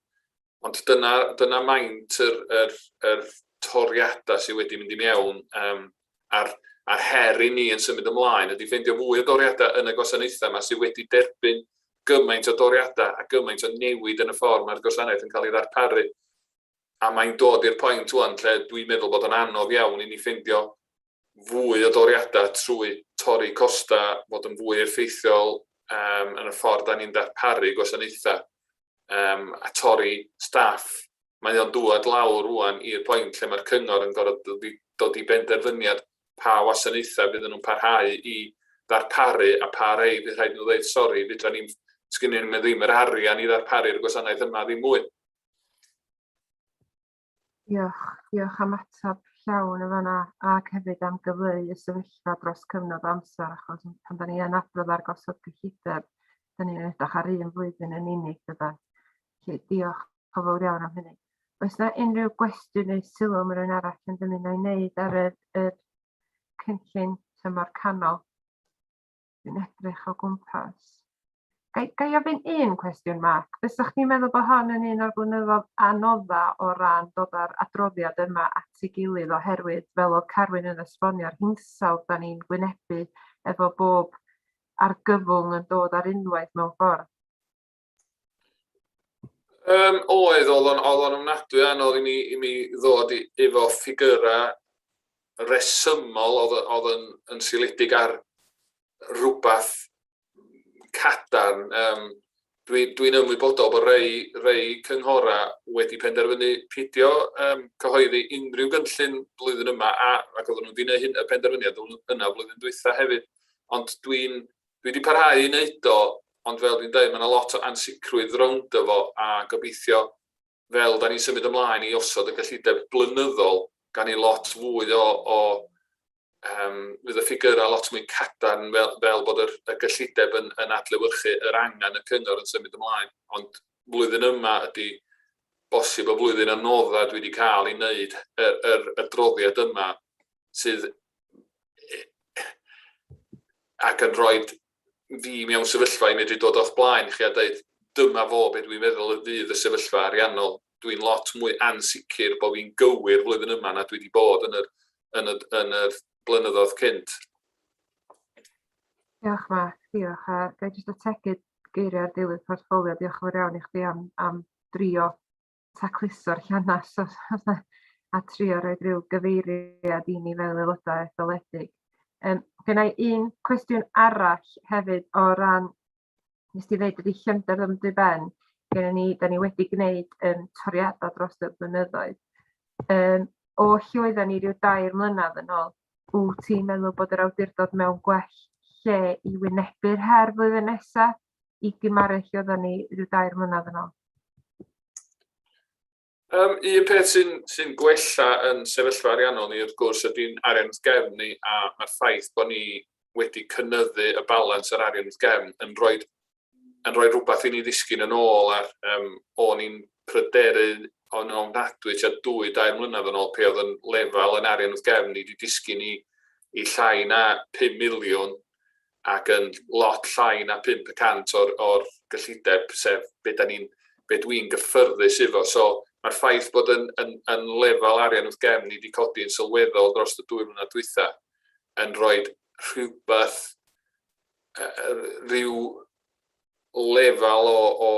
Ond dyna, dyna maint yr, yr, yr toriadau sydd wedi mynd i mewn um, a'r, a'r her i ni yn symud ymlaen ydy ffeindio fwy o doriadau yn y gwasanaethau yma sydd wedi derbyn gymaint o doriadau a gymaint o newid yn y ffordd mae'r gwasanaeth yn cael ei ddarparu. A mae'n dod i'r pwynt wan lle dwi'n meddwl bod yn anodd iawn i ni ffeindio fwy o doriadau trwy torri costau, fod yn fwy effeithiol um, yn y ffordd da ni'n darparu gwasanaethau um, a torri staff. Mae o'n dŵad lawr rwan i'r pwynt lle mae'r cyngor yn gorfod dod i, dod i benderfyniad pa wasanaethau fydden nhw'n parhau i ddarparu a pa rei fydd rhaid nhw ddeud sori, fedra ni'n sgynnon ni ddim yr arian i ddarparu'r gwasanaeth yma ddim mwy. Diolch, diolch am ateb llawn yn fanna ac hefyd am gyfleu y sefyllfa dros cyfnod o amser achos pan da ni yn adrodd ar gosod cyllideb, da ni'n edrych ar un flwyddyn yn unig dydan. Felly diolch yn fawr iawn am hynny. Oes na unrhyw gwestiwn neu sylw mae rhywun arall yn dymuno ei wneud ar y, yr cynllun tymor canol? Dwi'n edrych o gwmpas. Ga i, ga i ofyn un cwestiwn, Mark? Fysa chdi'n meddwl bod hon yn un o'r blynyddoedd anodda o ran dod â'r adroddiad yma at ei gilydd oherwydd, fel oedd Carwyn yn esbonio'r hinsawdd da ni'n gwynebu efo bob argyfwng yn dod ar unwaith mewn ffordd? Um, oedd, oedd o'n, oedd o'n ofnadwy anodd i mi, i mi ddod i, efo ffigurau resymol oedd, oedd yn, yn seiliedig ar rhywbeth cadarn. Um, Dwi'n dwi, ymwybodol bod rei, rei cynghorau wedi penderfynu pidio um, cyhoeddi unrhyw gynllun blwyddyn yma, a, ac oedden nhw wedi gwneud hyn, y penderfyniad yna flwyddyn dwytha hefyd. Ond dwi'n dwi wedi parhau i wneud o, ond fel dwi'n dweud, mae yna lot o ansicrwydd rownd fo, a gobeithio fel da ni'n symud ymlaen i osod y gyllideb blynyddol, gan i lot fwy o, o um, fydd y ffigurau lot mwy cadarn fel, fel bod yr, y gyllideb yn, yn adlewyrchu yr angen y cyngor yn symud ymlaen. Ond blwyddyn yma ydy bosib y flwyddyn anodda dwi wedi cael ei wneud yr, yr adroddiad yma sydd ac yn rhoi fi mewn sefyllfa i medru dod o'ch blaen chi a dweud dyma fo be dwi'n meddwl y fydd y sefyllfa ariannol. Dwi'n lot mwy ansicr bod fi'n gywir flwyddyn yma na dwi wedi bod yn yr, yn y, yn yr blynyddoedd cynt. Diolch Mark, diolch. A ga i jyst ategu geiriau'r deilydd portffolio, diolch yn fawr iawn i chdi am, am drio tacluso'r llanast a trio rhoi rhyw gyfeiriad i ni fel aelodau etholedig. Um, Gen i un cwestiwn arall hefyd o ran, nes ti ddeud ydy llymder ddim dy ben, gen ni, da ni wedi gwneud um, toriadau dros y blynyddoedd. Um, o lle oedden ni rhyw dair mlynedd yn ôl, wyt ti'n meddwl bod yr awdurdod mewn gwell lle i wynebu'r her flwyddyn nesaf i gymaru lle oedden ni rhyw dair mlynedd yn ôl? Um, un peth sy'n sy gwella yn sefyllfa ariannol ni wrth gwrs ydy'n arian wrth gefn ni a mae'r ffaith bod ni wedi cynyddu y balans yr arian wrth gefn yn rhoi yn rhoi rhywbeth i ni ddisgyn yn ôl ar. Um, o'n i'n pryderu o'n ofnadwy tua dwy, dair mlynedd yn ôl pe oedd yn lefel yn arian wrth gefn ni wedi disgyn i, i llai na 5 miliwn ac yn lot llai na 5% o'r, or gyllideb, sef be, da ni'n, be dwi'n gyffyrddus efo. So mae'r ffaith bod yn, yn, yn lefel arian wrth gefn ni wedi codi yn sylweddol dros y dwy mlynedd dwytha yn rhoi rhywbeth, rhyw lefel o, o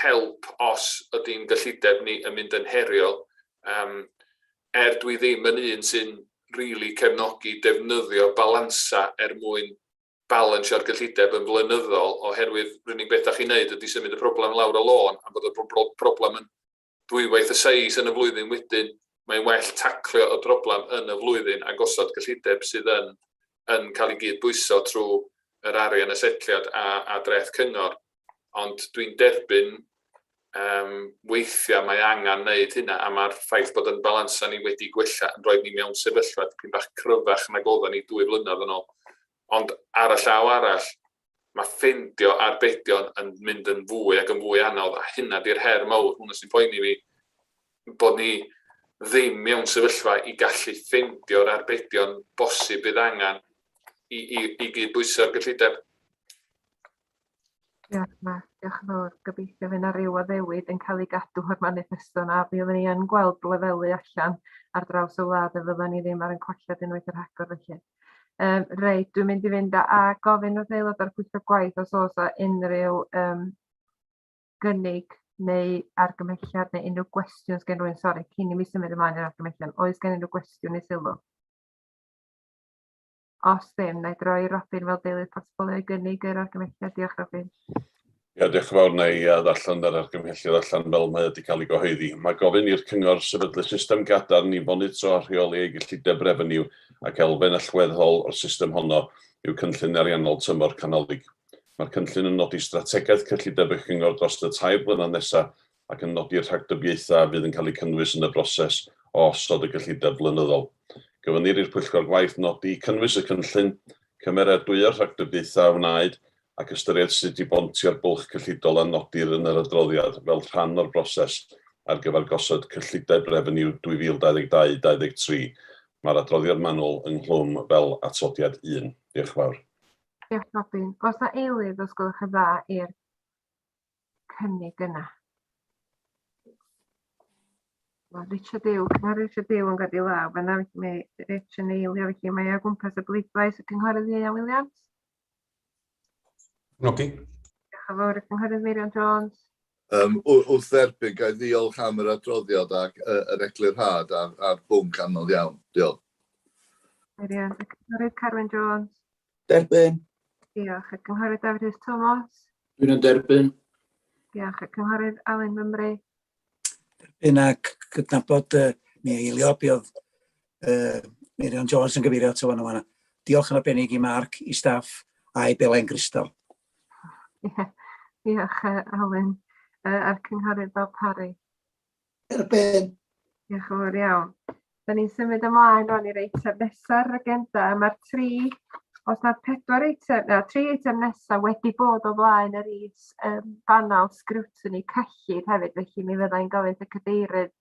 help os ydy'n gyllideb ni yn mynd yn heriol. Um, er dwi ddim yn un sy'n rili really cefnogi defnyddio balansa er mwyn balansio'r gyllideb yn flynyddol, oherwydd yr unig beth da chi'n neud ydy symud y problem lawr y lôn, a bod y problem yn dwywaith y seis yn y flwyddyn wedyn, mae'n well taclio y broblem yn y flwyddyn a gosod gyllideb sydd yn, yn cael ei gyd-bwyso trwy yr arian y setliad a, a dreth cyngor. Ond dwi'n derbyn um, weithiau mae angen wneud hynna a mae'r ffaith bod yn balansa ni wedi gwella yn rhoi ni mewn sefyllfa dipyn bach cryfach nag oedden ni dwy flynedd yn ôl. Ond ar y llaw arall, mae ffeindio arbedion yn mynd yn fwy ac yn fwy anodd, a hynna di'r her mawr, hwnna sy'n poeni fi, bod ni ddim mewn sefyllfa i gallu ffeindio'r arbedion bosib bydd angen i, i, i gyd-bwyso'r gyllideb. Diolch, Mark. Diolch yn fawr. Gobeithio fydd 'na ryw addewid yn cael ei gadw o'r maniffesto 'na. Mi oedden ni yn gweld lefelu allan ar draws y wlad a fyddan ni ddim ar ein colled unwaith yn rhagor felly. Um, reit, dwi'n mynd i fynd a, a gofyn wrth aelod o'r pwyllgor gwaith os oes a unrhyw um, gynnig neu argymhelliad neu unrhyw gwestiwn sgen rhywun, sori, cyn i mi symud ymlaen i'r argymhellion, oes gen unrhyw gwestiwn neu sylw? Os ddim, na i droi i Robin fel deilydd portffolio i gynnig yr argymhelliad. Diolch, Robin. Ia, diolch yn fawr. Na i ddarllen yr argymhelliad allan fel mae wedi cael ei gyhoeddi. Mae gofyn i'r Cyngor sefydlu system gadarn i fonitro a rheoli ei gyllideb refeniw ac elfen allweddol o'r system honno yw cynllun ariannol tymor canolig. Mae'r cynllun yn nodi strategaeth cyllideb y Cyngor dros y tair blynedd nesaf ac yn nodi'r rhagdybiaethau a fydd yn cael eu cynnwys yn y broses o osod y gyllideb flynyddol. Gofynnir i'r Pwyllgor Gwaith nodi cynnwys y cynllun, cymeradwyo'r rhagdybiaethau a wnaed ac ystyried sut i bontio'r bwlch cyllidol a nodir yn yr adroddiad fel rhan o'r broses ar gyfer gosod cyllideb refeniw 2022-23. Mae'r adroddiad manwl ynghlwm fel atodiad 1. Diolch yn fawr. Diolch, Robin. Oes 'na eilydd, os gwelwch yn dda, i'r cynnig yna? Mae Richard Yw, mae Richard Yw yn godi law fan'na, felly mae Rich yn eilio, felly mae o gwmpas y bleidlais, y Cynghorydd Ieuan Williams. Cefnogi. Diolch yn fawr, y Cynghorydd Meirion Jones. Um, wrth dderbyn, ga i ddiolch am yr adroddiad ac uh, yr eglurhad ar, ar bwnc anodd iawn. Diolch. Meirion, y Cynghorydd Carwyn Jones. Derbyn. Diolch. Y Cynghorydd Dafydd Rhys Thomas. Dwi'n yn derbyn. Diolch. Y Cynghorydd Alun Mymru. Derbyn ac cydnabod uh, mi eilio be oedd uh, Meirion Jones yn gyfeirio ato fan yma. Diolch yn arbennig i Mark, i staff a i Belen Crystal. Yeah. Diolch, Alun. Uh, a'r Cynghorydd Bob Parry. Erbyn. Diolch yn fawr iawn. Da ni'n symud ymlaen rwan i'r eitem nesaf ar yr agenda. Mae'r tri, os nad pedwar eitem, na, tri eitem nesaf wedi bod o flaen yr is um, banel sgrwtini cyllid hefyd, felly mi fyddai'n gofyn y cadeirydd,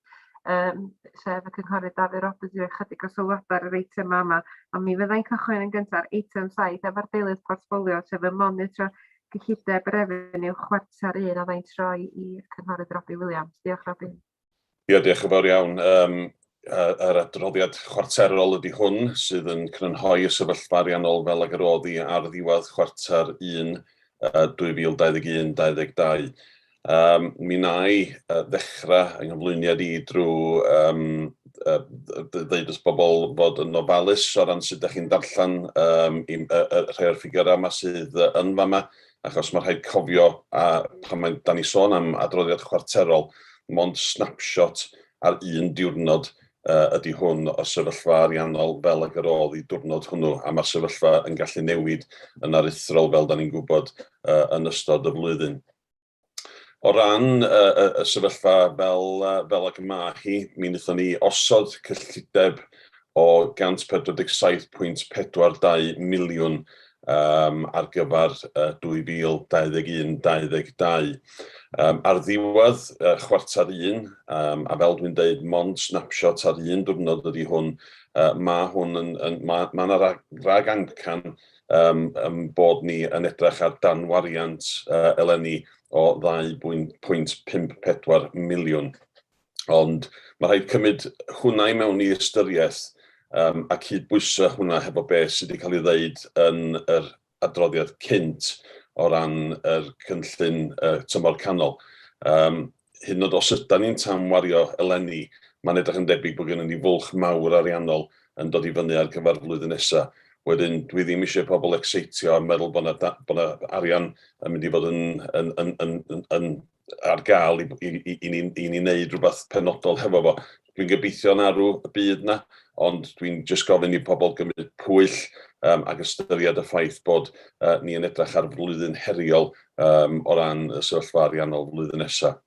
um, sef y cynghorydd Dafydd Roberts, i roi chydig o sylwadau ar yr eitem yma. Ond mi fyddai'n cychwyn yn gyntaf ar eitem 7 efo'r deilydd portffolio, sef y monitro gyllideb refeniw chwarter un a fyddai'n troi i'r cynghorydd Robbie Williams. Diolch, Robbie. Ie, diolch yn fawr iawn. Um, Yr adroddiad chwarterol ydy hwn sydd yn crynhoi y sefyllfa ariannol fel ag yr oedd hi ar ddiwedd chwarter 1 2021-22. Mi wna i ddechrau yng nghyflwyniad i drwy ddeud wrth bobl fod yn ofalus o ran sut ydych chi'n darllen rhai o'r ffigurau yma sydd yn fama, achos mae rhaid cofio, a pan mae, da ni sôn am adroddiad chwarterol, mond snapshot ar un diwrnod ydy hwn o sefyllfa ariannol fel ag yr oedd i diwrnod hwnnw, a mae'r sefyllfa yn gallu newid yn aruthrol fel da ni'n gwybod yn ystod y flwyddyn. O ran y sefyllfa fel ag y mae hi, mi wnaethon ni osod cyllideb o 147.42 miliwn ar gyfer 2021-22. Ar ddiwedd chwarter un, a fel dwi'n deud, mond snapshot ar un diwrnod ydy hwn, mae hwn yn, yn, mae, mae yna rag amcan bod ni yn edrych ar danwariant eleni o 2.54 miliwn. Ond mae rhaid cymryd hwnna i mewn i ystyriaeth a cydbwyso hwnna hefo beth sydd wedi cael ei ddeud yn yr adroddiad cynt o ran yr cynllun tymor canol. Hyd yn oed os ydan ni'n tanwario eleni, mae'n edrych yn debyg bod gennym ni fwlch mawr ariannol yn dod i fyny ar gyfer flwyddyn nesaf. Wedyn, dwi ddim eisiau pobl exeitio a meddwl bod yna bod 'na arian yn mynd i fod yn ar gael i ni wneud rhywbeth penodol hefo fo. Dwi'n gobeithio yn arw y bydd 'na, ond dwi'n jyst gofyn i pobl gymryd pwyll ac ystyried y ffaith bod ni yn edrych ar flwyddyn heriol o ran y sefyllfa ariannol flwyddyn nesaf.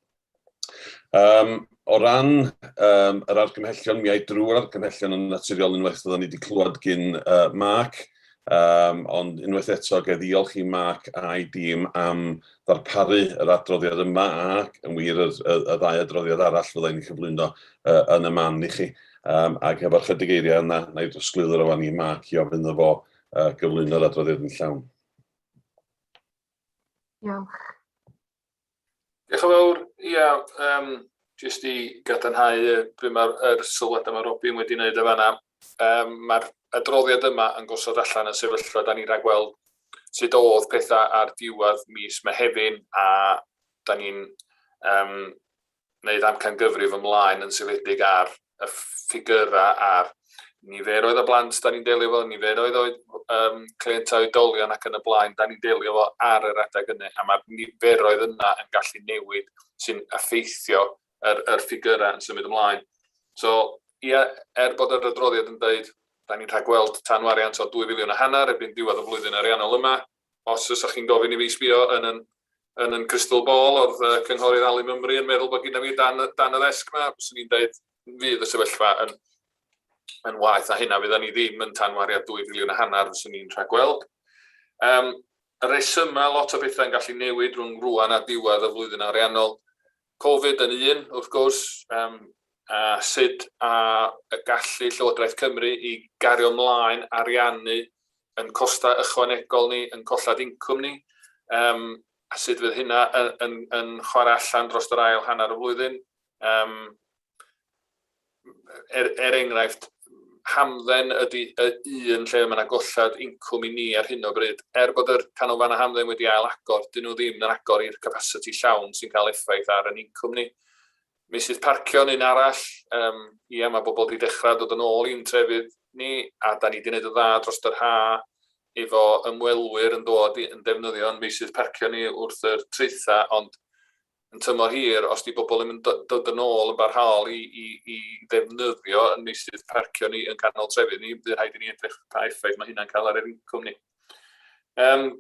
O ran yr argymhellion, mi ai drwy'r argymhellion yn naturiol unwaith fyddan ni wedi clywed gyn Mark, ond unwaith eto, ga i ddiolch i Mark a'i dîm am ddarparu yr adroddiad yma ac yn wir y ddau adroddiad arall fyddai'n cyflwyno yn y man i chi. Ac efo'r chydig eiriau yna, na i drosglwyddo rwan i Mark i ofyn iddo fo gyflwyno'r adroddiad yn llawn. Diolch. Diolch yn fawr. Ia, jyst i gadarnhau be mae'r er sylwadau mae Robin wedi wneud o fanna. Mae'r adroddiad yma yn gosod allan y sefyllfa da ni'n rhagweld sut oedd pethau ar diwedd mis Mehefin a da ni'n wneud amcangyfrif ymlaen yn seiliedig ar y ffigyrau a'r niferoedd o blant da ni'n delio fo, niferoedd o cleientau oedolion ac yn y blaen, da ni'n delio fo ar yr adeg yna, a mae'r niferoedd yna yn gallu newid sy'n effeithio yr ffigyrau yn symud ymlaen. So, ia, er bod yr adroddiad yn dweud, da ni'n rhagweld tanwariant o 2 filiwn a hanner erbyn diwedd y flwyddyn ariannol yma, os fysa chi'n gofyn i fi sbio yn yn crystal ball, oedd cynghorydd Alun Mymru yn meddwl bod gyda fi dan y ddesg yma, fyswn i'n dweud fydd y sefyllfa yn waeth na hynna, fydda ni ddim yn tanwariad 2 filiwn a hanner fyswn i'n rhagweld. Y resymau lot o bethau'n gallu newid rhwng rwan a diwedd y flwyddyn ariannol. Covid yn un, wrth gwrs, a sut a y gallu Llywodraeth Cymru i gario ymlaen ariannu yn costau ychwanegol ni, yn collad incwm ni, a sut fydd hynna yn chwarae allan dros yr ail hanner y flwyddyn. Er enghraifft, hamdden ydy y un lle mae yna gollad incwm i ni ar hyn o bryd. Er bod yr canolfannau hamdden wedi ail agor, dyn nhw ddim yn agor i'r capasiti llawn sy'n cael effaith ar yn incwm ni. Meysydd parcio yn un arall, ia, mae bobl wedi dechrau dod yn ôl i'n trefydd ni, a da ni wedi gwneud yn dda dros yr ha efo ymwelwyr yn dod yn defnyddio'n meysydd parcio ni wrth yr traethau, ond yn tymor hir, os di bobl ddim yn dod yn ôl yn barhaol i ddefnyddio yn meysydd parcio ni yn canol trefydd ni, bydd rhaid i ni edrych pa effaith mae hynna'n cael ar yr incwm ni.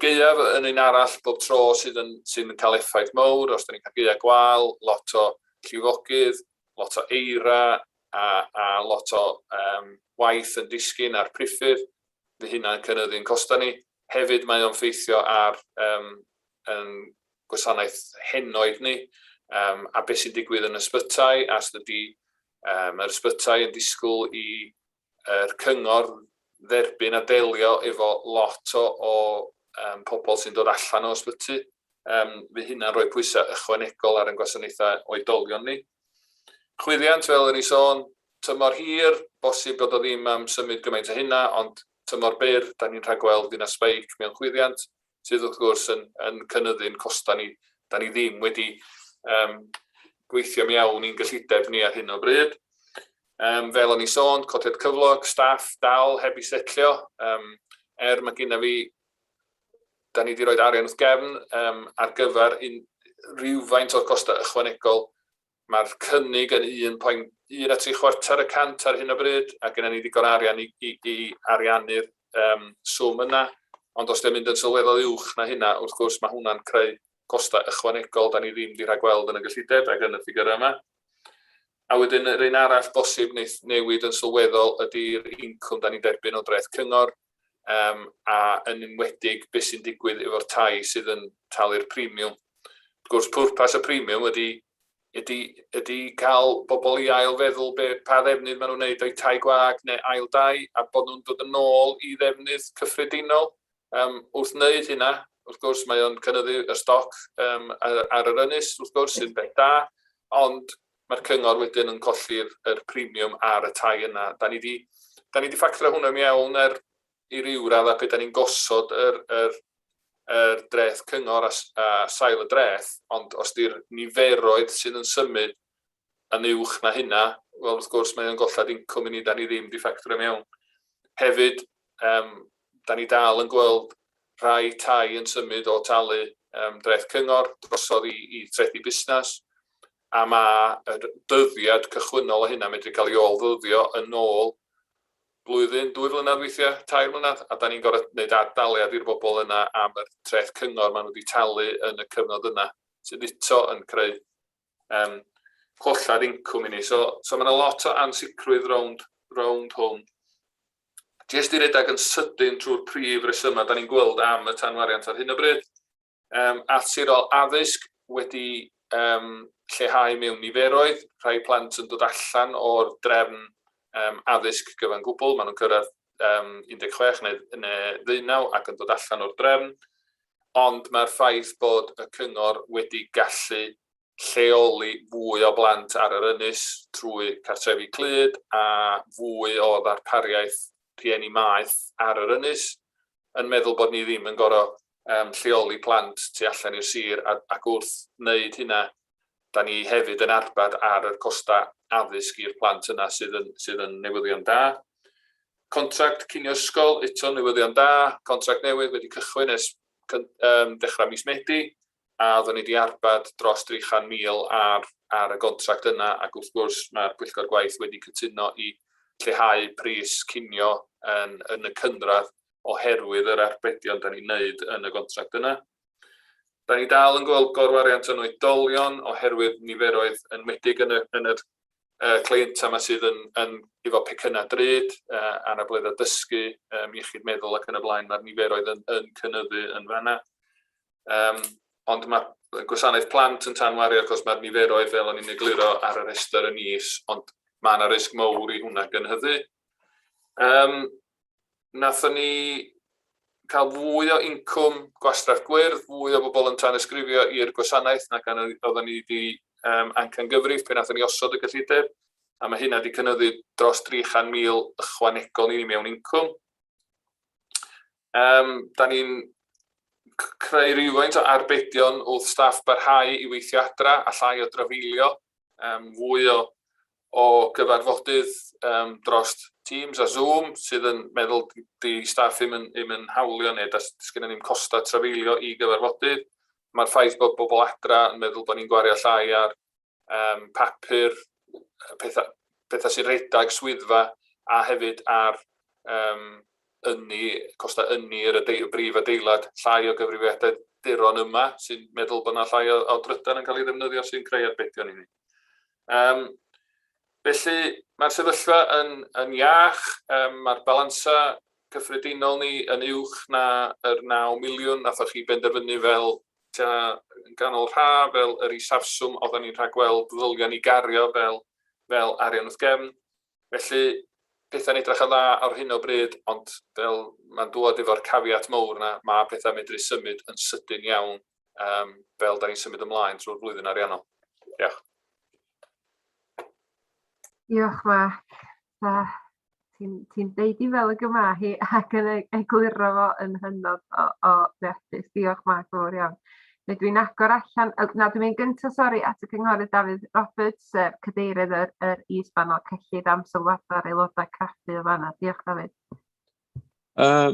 Gaeaf yn un arall bob tro sydd yn cael effaith mawr, os da ni'n cael gaeaf gwael, lot o llifogydd, lot o eira a lot o waith yn disgyn ar priffydd, fydd hynna'n cynyddu'n costau ni. Hefyd mae o'n ffeithio ar yn gwasanaeth henoed ni, a beth sy'n digwydd yn ysbytai, a os ydy yr ysbytai yn disgwyl i yr cyngor dderbyn a delio efo lot o pobl sy'n dod allan o ysbyty. Fydd hynna'n rhoi pwysau ychwanegol ar ein gwasanaethau oedolion ni. Chwyddiant, fel o'n i sôn, Tymor hir, bosib bod o ddim am symud gymaint o hynna, ond tymor byr, da ni'n rhagweld fydd 'na spike mewn chwyddiant, sydd wrth gwrs yn, yn cynyddu'n costau ni. Da ni ddim wedi um, gweithio mewn i'n gyllideb ni ar hyn o bryd. Um, fel o'n i sôn, codiad cyflog, staff dal heb i setlio. Um, er mae genna fi, da ni wedi rhoi arian wrth gefn um, ar gyfer un, rhywfaint o'r costau ychwanegol. Mae'r cynnig yn 1.1 a 3/4 y cant ar hyn o bryd, a gennym ni ddigon arian i, i, i ariannu'r um, swm yna. Ond os di'n mynd yn sylweddol uwch na hynna, wrth gwrs mae hwnna'n creu costau ychwanegol da ni ddim wedi rhagweld yn y gyllideb ac yn y ffigyrau yma. A wedyn yr un arall bosib wneith newid yn sylweddol ydy'r incwm da ni'n derbyn o dreth cyngor, um, a yn enwedig beth sy'n digwydd efo'r tai sydd yn talu'r premiwm. Wrth gwrs, pwrpas y premiwm ydy, ydy, ydy cael bobl i ail feddwl be, pa ddefnydd maen nhw'n wneud o'i tai gwag neu ail dai, a bod nhw'n dod yn ôl i ddefnydd cyffredinol. Um, wrth wneud hynna, wrth gwrs, mae o'n cynyddu y stoc um, ar, ar yr ynys, wrth gwrs, sy'n beth da, ond mae'r cyngor wedyn yn colli'r yr premium ar y tai yna. Da ni di, da ni di ffactro hwnna mewn er i ryw raddau pe da ni'n gosod yr, yr, yr dreth cyngor a, a sail y dreth, ond os di'r niferoedd sydd yn symud yn uwch na hynna, wel wrth gwrs mae o'n golled incwm i ni, da ni ddim di ffactro mewn. Hefyd, um, da ni dal yn gweld rhai tai yn symud o talu um, dreth cyngor drosodd i, i trethi busnes, a mae yr dyddiad cychwynnol o hynna medru cael ei ôl-ddyddio yn ôl blwyddyn, 2 flynedd weithiau, 3 mlynedd, a da ni'n gorfod gwneud ad-daliad i'r bobl yna am yr treth cyngor maen nhw wedi talu yn y cyfnod yna, sydd eto yn creu collad incwm i ni. So, so mae yna lot o ansicrwydd rownd, rownd hwn. Jyst i redag yn sydyn trwy'r prif resymau da ni'n gweld am y tanwariant ar hyn o bryd. Allsirol addysg wedi lleihau mewn niferoedd, rhai plant yn dod allan o'r drefn addysg gyfan gwbl, maen nhw'n cyrraedd 16 neu, neu 19 ac yn dod allan o'r drefn, ond mae'r ffaith bod y cyngor wedi gallu lleoli fwy o blant ar yr ynys trwy cartrefi clyd a fwy o ddarpariaeth rhieni maeth ar yr ynys, yn meddwl bod ni ddim yn gorfod lleoli plant tu allan i'r sir, a, ac wrth wneud hynna, da ni hefyd yn arbed ar yr costau addysg i'r plant yna sydd yn, sydd yn newyddion da. Contract cinio ysgol, eto newyddion da, contract newydd wedi cychwyn ers dechrau mis Medi, a oeddwn ni wedi arbed dros 300,000 ar, ar y gontract yna, ac wrth gwrs mae'r Pwyllgor Gwaith wedi cytuno i lleihau pris cinio yn, yn y cynradd oherwydd yr arbedion da ni'n neud yn y gontract yna. Da ni dal yn gweld gorwariant yn oedolion oherwydd niferoedd enwedig yn y, yn yr cleienta yma sydd yn, yn efo pecynnau drud, anableddau dysgu, iechyd meddwl ac yn y blaen, mae'r niferoedd yn, yn cynyddu yn fanna. Ond mae gwasanaeth plant yn tanwario achos mae'r niferoedd fel o'n i'n egluro ar y rhestr yn is, ond mae yna risg mowr i hwnna gynhyddu. Nathon ni cael fwy o incwm gwastraff gwyrdd, fwy o bobl yn tanysgrifio i'r gwasanaeth nag oedden ni wedi amcangyfrif pe nathon ni osod y gyllideb, a mae hynna wedi cynyddu dros 300,000 ychwanegol i ni mewn incwm. Da ni'n creu rhywfaint o arbedion wrth staff barhau i weithio adra a llai o drafeilio, fwy o, o gyfarfodydd dros Teams a Zoom sydd yn meddwl di staff ddim yn, ddim yn hawlio neu das, sgynnon ni'm costau trafeilio i gyfarfodydd. Mae'r ffaith bod bobl adra yn meddwl bod ni'n gwario llai ar papur, pethau, pethau sy'n rhedeg swyddfa a hefyd ar ynni, costau ynni yr brif adeilad, llai o gyfrifiaduron yma sy'n meddwl bod yna llai o, o drydan yn cael ei ddefnyddio sy'n creu arbedion i ni. Felly mae'r sefyllfa yn, yn iach, mae'r balansau cyffredinol ni yn uwch na yr 9 miliwn nathoch chi benderfynu fel tua yn ganol rha, fel yr isafswm oedden ni'n rhagweld ddylion ni gario fel, fel arian wrth gefn. Felly, pethau'n edrych yn dda ar hyn o bryd, ond fel mae'n dŵad efo'r caveat mowr yna, mae pethau'n medru symud yn sydyn iawn fel da ni'n symud ymlaen trwy'r flwyddyn ariannol. Diolch. Diolch Mark. Da. Ti'n ti deud i fel y gyma hi ac yn egluro fo yn hynod o, o ddeallus. Diolch Mark, fawr iawn. Neu dwi'n agor allan, na dwi'n mynd gyntaf, sori, at y cynghorydd Dafydd Roberts, sef cadeirydd yr, yr is-banel cyllid am sylwadau'r aelodau craffu o fanna. Diolch Dafydd.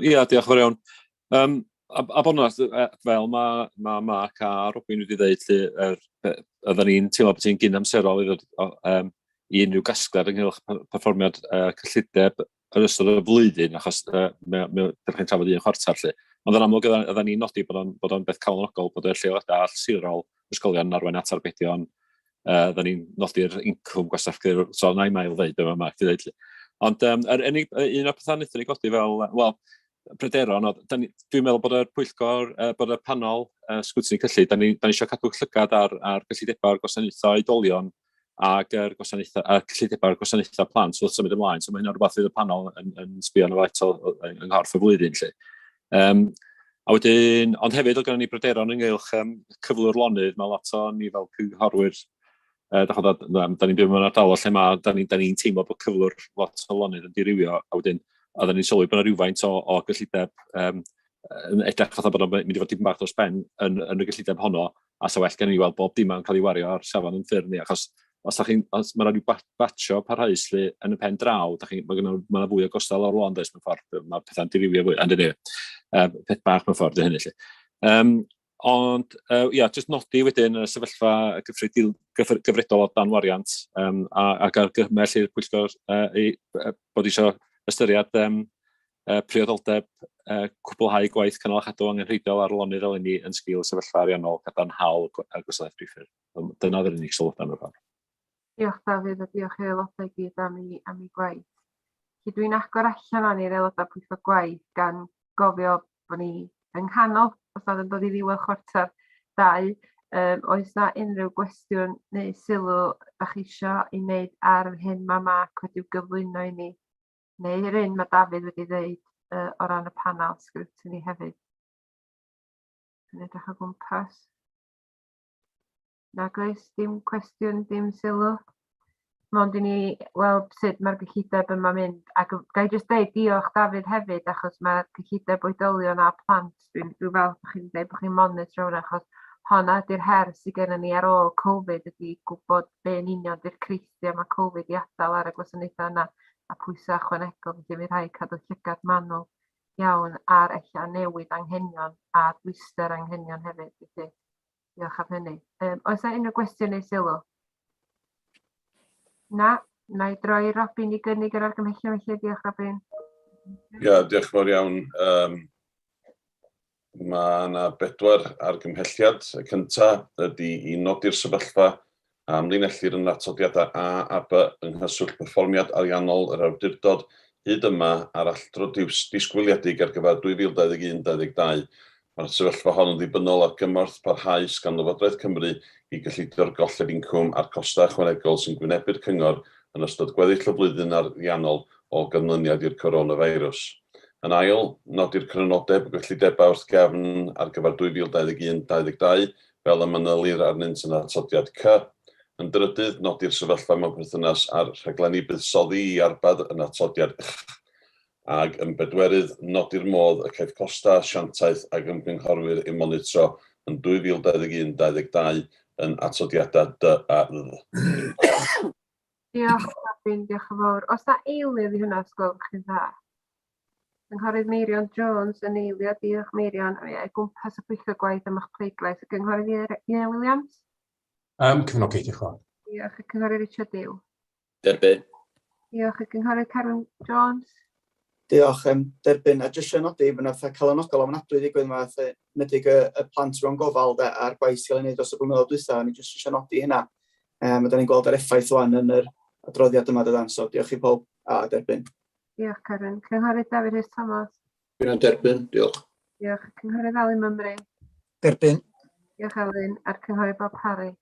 Ia, diolch yn fawr iawn. A, a bod yn fel mae, mae Mark a Robin wedi dweud, lle, er, oedden ni'n teimlo bod ti'n gynamserol i ddod um, i unrhyw gasgliad ynghylch perfformiad cyllideb yn ystod y flwyddyn, achos dych chi'n trafod un chwarter lle. Ond yn amlwg, oedden ni'n nodi bod o'n, bod o'n beth calonogol bod y lleoliadau allsirol ysgolion yn arwain at arbedion. Oedden ni'n nodi'r incwm gwastraff, so na i mael ddeud be mae Mark wedi dweud. Ond um, er, unig, un o'r pethau wnaethon ni godi fel, wel, pryderon, oedd, dwi'n meddwl bod y pwyllgor, bod y panel sgwtni cyllid, da ni, da ni eisiau cadw llygad ar, ar gyllidebau'r gwasanaethau oedolion ac yr gwasanaethau, a cyllidebau'r gwasanaethau plant wrth symud ymlaen. So mae hynna'n rhywbeth fydd y panel yn, yn sbio arno fo eto yng nghorff y flwyddyn. Lle. Um, a wedyn, ond hefyd oedd gennym ni bryderon ynghylch um, cyflwr lonydd, mae lot o ni fel cynghorwyr, da, da, da, da ni'n byw mewn ardal lle mae, da ni'n ni teimlo bod cyflwr lot o lonydd yn dirywio, a wedyn, oedden ni'n sylwi bod yna rhywfaint o, o gyllideb um, yn edrych fatha bod o'n mynd i fod dipyn bach dros ben yn, yn y gyllideb honno, a sa well gen i weld bob dim yn cael ei wario ar safon yn ffyrdd ni, achos os da chi'n, os mae yna rhyw batio parhaus lle yn y pen draw, da chi, mae yna ma fwy o gostau lawr lôn, does, mewn ffordd, mae pethau'n dirywio fwy, ond anyway, peth bach mewn ffordd, hynny lle. Um, ond, ia, jyst nodi wedyn y sefyllfa gyfredol o dan wariant um, a, ac argymell i'r pwyllgor i, bod eisiau ystyried um, priodoldeb cwblhau gwaith cynnal a chadw angenrheidiol ar lonydd eleni yn sgil sefyllfa ariannol gadarnhaol y gwasanaeth priffyrdd. Dyna oedd yr unig sylwadau mewn ffordd. Diolch Dafydd a diolch i'r aelodau i gyd am ei, am ei gwaith. Felly dwi'n agor allan o'n i'r aelodau pwyllgor gwaith gan gofio bod ni yng nghanol, os nad yn dod i ddiwedd chwarter dau. Um, oes na unrhyw gwestiwn neu sylw da chi eisiau ei wneud ar yr hyn mae Mark wedi'w gyflwyno i ni? Neu yr un mae Dafydd wedi dweud uh, o ran y panel sgrwtini hefyd. Yn edrych o gwmpas. Nag oes, dim cwestiwn, dim sylw. Mond i ni weld sut mae'r gyllideb yma'n mynd. Ac ga i jyst deud diolch Dafydd hefyd, achos mae'r cyllideb oedolion a plant, dwi'n dwi falch bod chi'n dweud bod chi'n monitro hwnna, achos honna ydy'r her sydd gennym ni ar ôl Covid, ydy gwybod be yn union ydy'r creithiau mae Covid i adael ar y gwasanaethau yna a pwysau ychwanegol, felly mi rhaid cadw llygad manwl iawn ar ella newid anghenion a dwyster anghenion hefyd. Felly Diolch am hynny. Um, oes yna unrhyw gwestiwn neu sylw? Na, na i droi Robin i gynnig yr argymhellion felly. Diolch, Robin. Ia, yeah, diolch yn fawr iawn. Um, mae yna bedwar argymhelliad. Y cyntaf ydy i nodi'r sefyllfa a amlinellir yn atodiadau A a B yng nghyswllt perfformiad ariannol yr awdurdod hyd yma a'r alldro disgwyliedig ar gyfer 2021-2022. Mae'r sefyllfa hon yn ddibynnol ar gymorth parhaus gan Lywodraeth Cymru i gyllido'r golled incwm a'r costau ychwanegol sy'n gwynebu'r Cyngor yn ystod gweddill y flwyddyn ariannol o ganlyniad i'r coronavirus. Yn ail, nodi'r crynodeb o gyllidebau wrth gefn ar gyfer 2021-2022 fel y manylir arnynt yn Atodiad C. Yn drydydd, nodi'r sefyllfa mewn perthynas â'r rhaglenni buddsoddi i arbed yn Atodiad Ch. Ac yn bedwerydd, nodi'r modd y caiff costau asiantaeth ac ymgynghorwyr eu monitro yn 2021-2022 yn Atodiadau D a Dd. Diolch, Robin, diolch yn fawr. Oes na eilydd i hwnna, os gwelwch chi'n dda? Cynghorydd Meirion Jones yn eilio, diolch Meirion. Mi ai gwmpas y pwyllgor gwaith am eich pleidlais. Y Cynghorydd Ian Williams? Um, cefnogi, diolch yn fawr. Diolch, y Cynghorydd Richard Dew. Derbyn. Diolch, y Cynghorydd Carwyn Jones. Diolch, um, derbyn. A jyst eisiau nodi, mae'n fatha calonogol ofnadwy ddigwydd yma, fatha nedig y, y plant mewn gofal de, a'r gwaith sy'n cael ei wneud dros y blynyddoedd dwytha, o'n i jyst eisiau nodi hynna. Um, a da ni'n gweld yr effaith wan yn yr adroddiad yma dydan, so diolch i pob a derbyn. Diolch, Karen. Cynghorydd David Rhys Thomas. Dwi'n derbyn, diolch. Diolch. Cynghorydd Alun Mymru. Derbyn. Diolch, Alun. A'r Cynghorydd Bob Parry.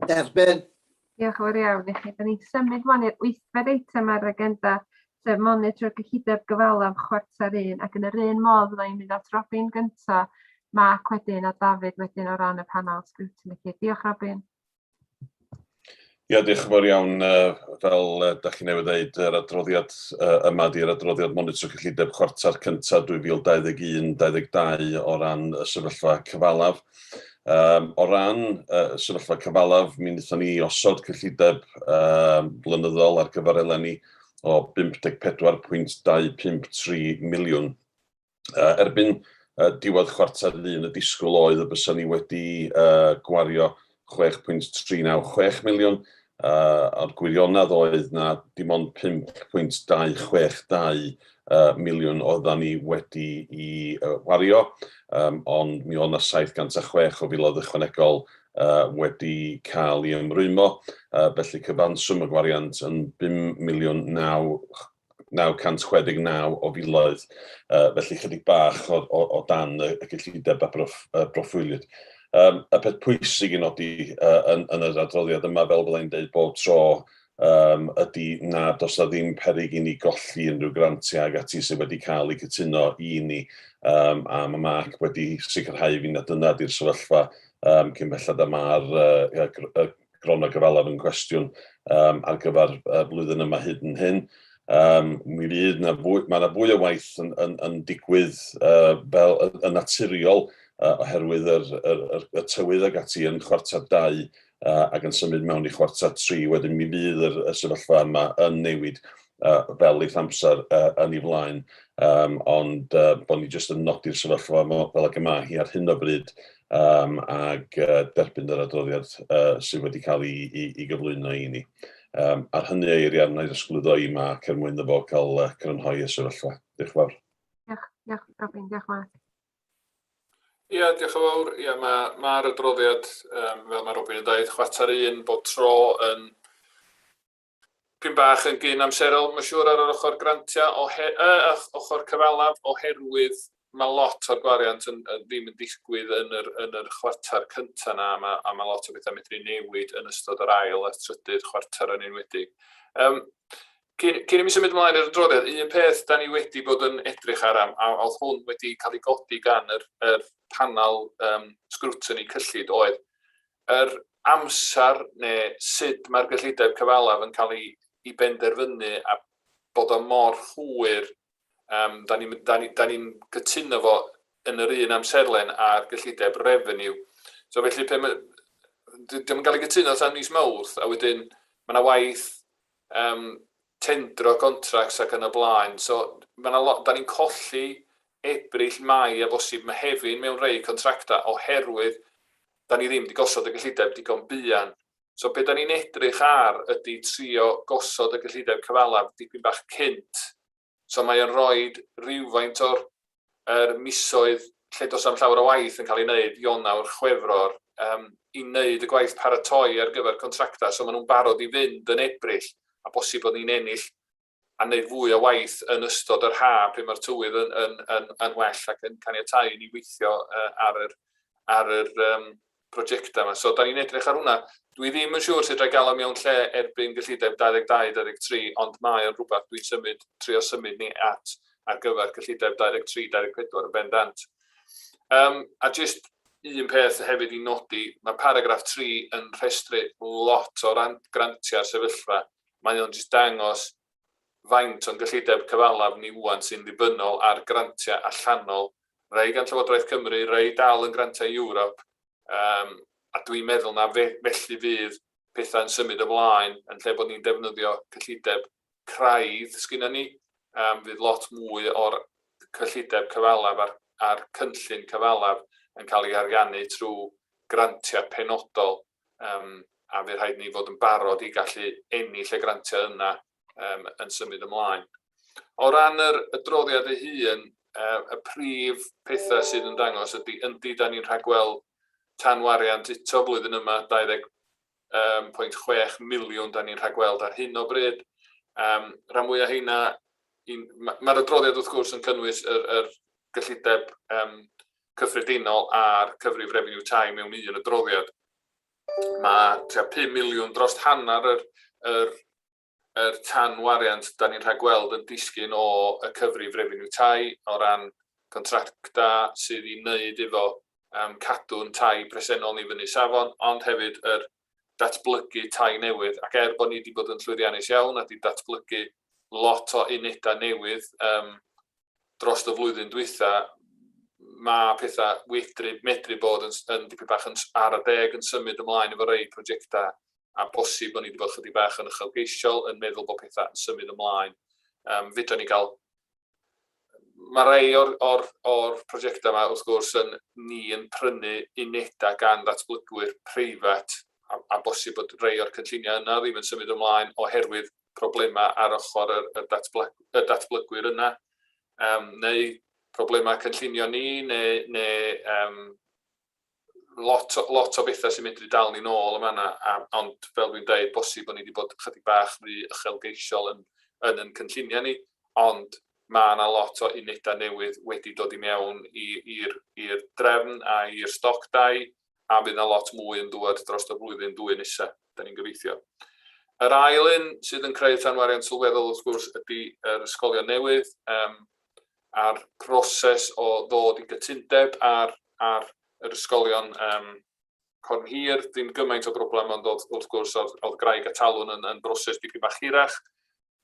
Derbyn. Diolch yn fawr iawn i chi. Da ni'n symud mlaen i'r wythfed eitem ar yr agenda, sef monitro'r gyllideb gyfalaf chwarter un, ac yn yr un modd fydda i'n mynd at Robin gynta, Mark wedyn a David wedyn o ran y panel sgrwtini. Diolch, Robin. Ia, diolch yn fawr iawn. Fel da chi newydd ddeud, yr adroddiad yma ydy'r adroddiad monitro cyllideb chwarter cyntaf 2021-22 o ran y sefyllfa cyfalaf. O ran y sefyllfa cyfalaf, mi wnaethon ni osod cyllideb blynyddol ar gyfer eleni o 54.253 miliwn. Erbyn diwedd chwarter un, y disgwyl oedd y bysa ni wedi gwario 6.396 miliwn, a'r gwirionedd oedd na dim ond 5.262 miliwn oeddan ni wedi i wario, ond mi oedd 'na 706 o filoedd ychwanegol wedi cael ei ymrwymo, felly cyfanswm y gwariant yn 5 miliwn 969 o filoedd, felly chydig bach o, o, o dan y, y gyllideb a broff, broffwylid. Y peth pwysig i nodi yn, yn yr adroddiad yma, fel byddai'n dweud bob tro, um, ydy na does na ddim peryg i ni golli unrhyw grantiau ag ati sydd wedi cael eu cytuno i ni, a mae Mark wedi sicrhau fi na dyna di'r sefyllfa um, cyn belled a mae'r uh, gronfa gyfalaf yn gwestiwn um, ar gyfer y blwyddyn yma hyd yn hyn. Um, mi fydd na fwy, mae yna fwy o waith yn, yn, yn digwydd fel yn naturiol oherwydd yr, yr, yr, y tywydd ag ati yn chwarter dau ac yn symud mewn i chwarter tri. Wedyn mi fydd yr, y sefyllfa yma yn newid fel eith amser yn ei flaen. Um, ond bod ni jyst yn nodi'r sefyllfa fel ag y mae hi ar hyn o bryd um, ac derbyn yr adroddiad sydd wedi cael ei, ei, ei gyflwyno i ni. Um, ar hynny eiriau, wna i ddysglwyddo i Mark er mwyn iddo fo cael crynhoi y sefyllfa. Diolch yn fawr. Diolch, diolch Robin, diolch Mark. Ie, diolch yn fawr. Ie, mae'r ma adroddiad, um, fel mae Robin yn dweud, chwarter un bob tro yn Pyn bach yn gyn amserol, mae'n siŵr ar yr ochr grantiau, ohe, ochr cyfalaf, oherwydd mae lot o'r gwariant yn, yn, ddim yn digwydd yn yr, yn yr chwarter cyntaf na, a mae, a mae lot o bethau medru newid yn ystod yr ail a'r trydydd chwarter yn enwedig. Um, cyn, cyn i mi symud ymlaen i'r adroddiad, un peth da ni wedi bod yn edrych ar, am, a oedd hwn wedi cael ei godi gan yr, yr panel um, scrutiny cyllid, oedd yr amser neu sut mae'r gyllideb cyfalaf yn cael ei, ei benderfynu a bod o mor hwyr, um, da ni'n da ni, da ni cytuno fo yn yr un amserlen â'r gyllideb revenue. So felly, pe mae, dim yn cael ei gytuno tan mis Mawrth, a wedyn mae yna waith um, tendro contracts ac yn y blaen. So mae yna lot, da ni'n colli Ebrill, Mai a bosib Mehefin mewn rei contractau oherwydd da ni ddim 'di gosod y gyllideb digon buan. So be da ni'n edrych ar ydy trio gosod y gyllideb cyfalaf dipyn bach cynt. So mae o'n rhoi rhywfaint o'r er misoedd lle does am llawer o waith yn cael ei wneud, Ionawr, Chwefror, um, i wneud y gwaith paratoi ar gyfer contractau, so maen nhw'n barod i fynd yn Ebrill, a bosib bod ni'n ennill a wneud fwy o waith yn ystod yr haf pryd mae'r tywydd yn, yn, yn, yn well ac yn caniatáu i ni weithio ar yr, ar yr um, prosiectau yma. So, da ni'n edrych ar hwnna. Dwi ddim yn siŵr sut rhaid gael o mewn lle erbyn gyllideb 22-23, ond mae o'n rhywbeth dwi'n symud, trio symud ni at ar gyfer gyllideb 23-24 yn bendant. Um, a jyst un peth hefyd i nodi, mae paragraff 3 yn rhestru lot o grantiau'r sefyllfa Mae o'n jyst dangos faint o'n gyllideb cyfalaf ni ŵan sy'n ddibynnol ar grantiau allanol, rhai gan Llywodraeth Cymru, rhai dal yn grantiau Ewrop, um, a dwi'n meddwl na fe, felly fydd pethau'n symud ymlaen yn lle bod ni'n defnyddio cyllideb craidd sgynna ni, um, fydd lot mwy o'r cyllideb cyfalaf a'r, a'r cynllun cyfalaf yn cael ei ariannu trwy grantiau penodol um, a fydd rhaid ni fod yn barod i gallu ennill y grantiau yna um, yn symud ymlaen. O ran yr adroddiad ei hun, y prif pethau sydd yn dangos ydy, yndi, da ni'n rhagweld tanwariant eto flwyddyn yma, 20.6 miliwn da ni'n rhagweld ar hyn o bryd. Um, rhan mwyaf heina, mae'r ma adroddiad wrth gwrs yn cynnwys yr, yr gyllideb um, cyffredinol a'r cyfrif refeniw tai mewn un adroddiad. Mae tua 5 miliwn dros hanner yr, yr, yr tanwariant da ni'n rhagweld yn disgyn o y cyfrif refeniw tai o ran contracta sydd i wneud efo um, cadw'n tai presennol ni fyny safon, ond hefyd yr, datblygu tai newydd, ac er bod ni wedi bod yn llwyddiannus iawn a wedi datblygu lot o unedau newydd um, dros y flwyddyn dwytha, mae pethau wedru, medru bod yn, yn dipyn bach yn, ar y deg yn symud ymlaen efo rei prosiectau a bosib bod ni wedi bod chydig bach yn uchelgeisiol yn meddwl bod pethau yn symud ymlaen. Um, fedra ni gael... Mae rhai o'r, or, or prosiectau yma, wrth gwrs, yn ni yn prynu unedau gan ddatblygwyr preifat a, a bosib bod rhai o'r cynlluniau yna ddim yn symud ymlaen oherwydd problemau ar ochr y, y, datblyg, y datblygwyr yna, um, neu problemau cynllunio ni, neu, neu um, lot, o, lot o bethau sy'n medru dal ni nôl yma yna, a, ond fel dwi'n dweud, bosib bod ni wedi bod chydig bach rhy uchelgeisiol yn, yn yn cynlluniau ni, ond mae yna lot o unedau newydd wedi dod i mewn i'r drefn a i'r stoc dai, a fydd yna lot mwy yn dŵad dros y flwyddyn dwy nesaf, da ni'n gobeithio. Yr ail un sydd yn creu tanwariant sylweddol wrth gwrs ydy yr ysgolion newydd um, a'r proses o ddod i gytundeb ar, ar yr ysgolion um, corn hir, ddim gymaint o broblem, ond oedd, wrth gwrs oedd, oedd Graig a Talwn yn, yn broses dipyn bach hirach.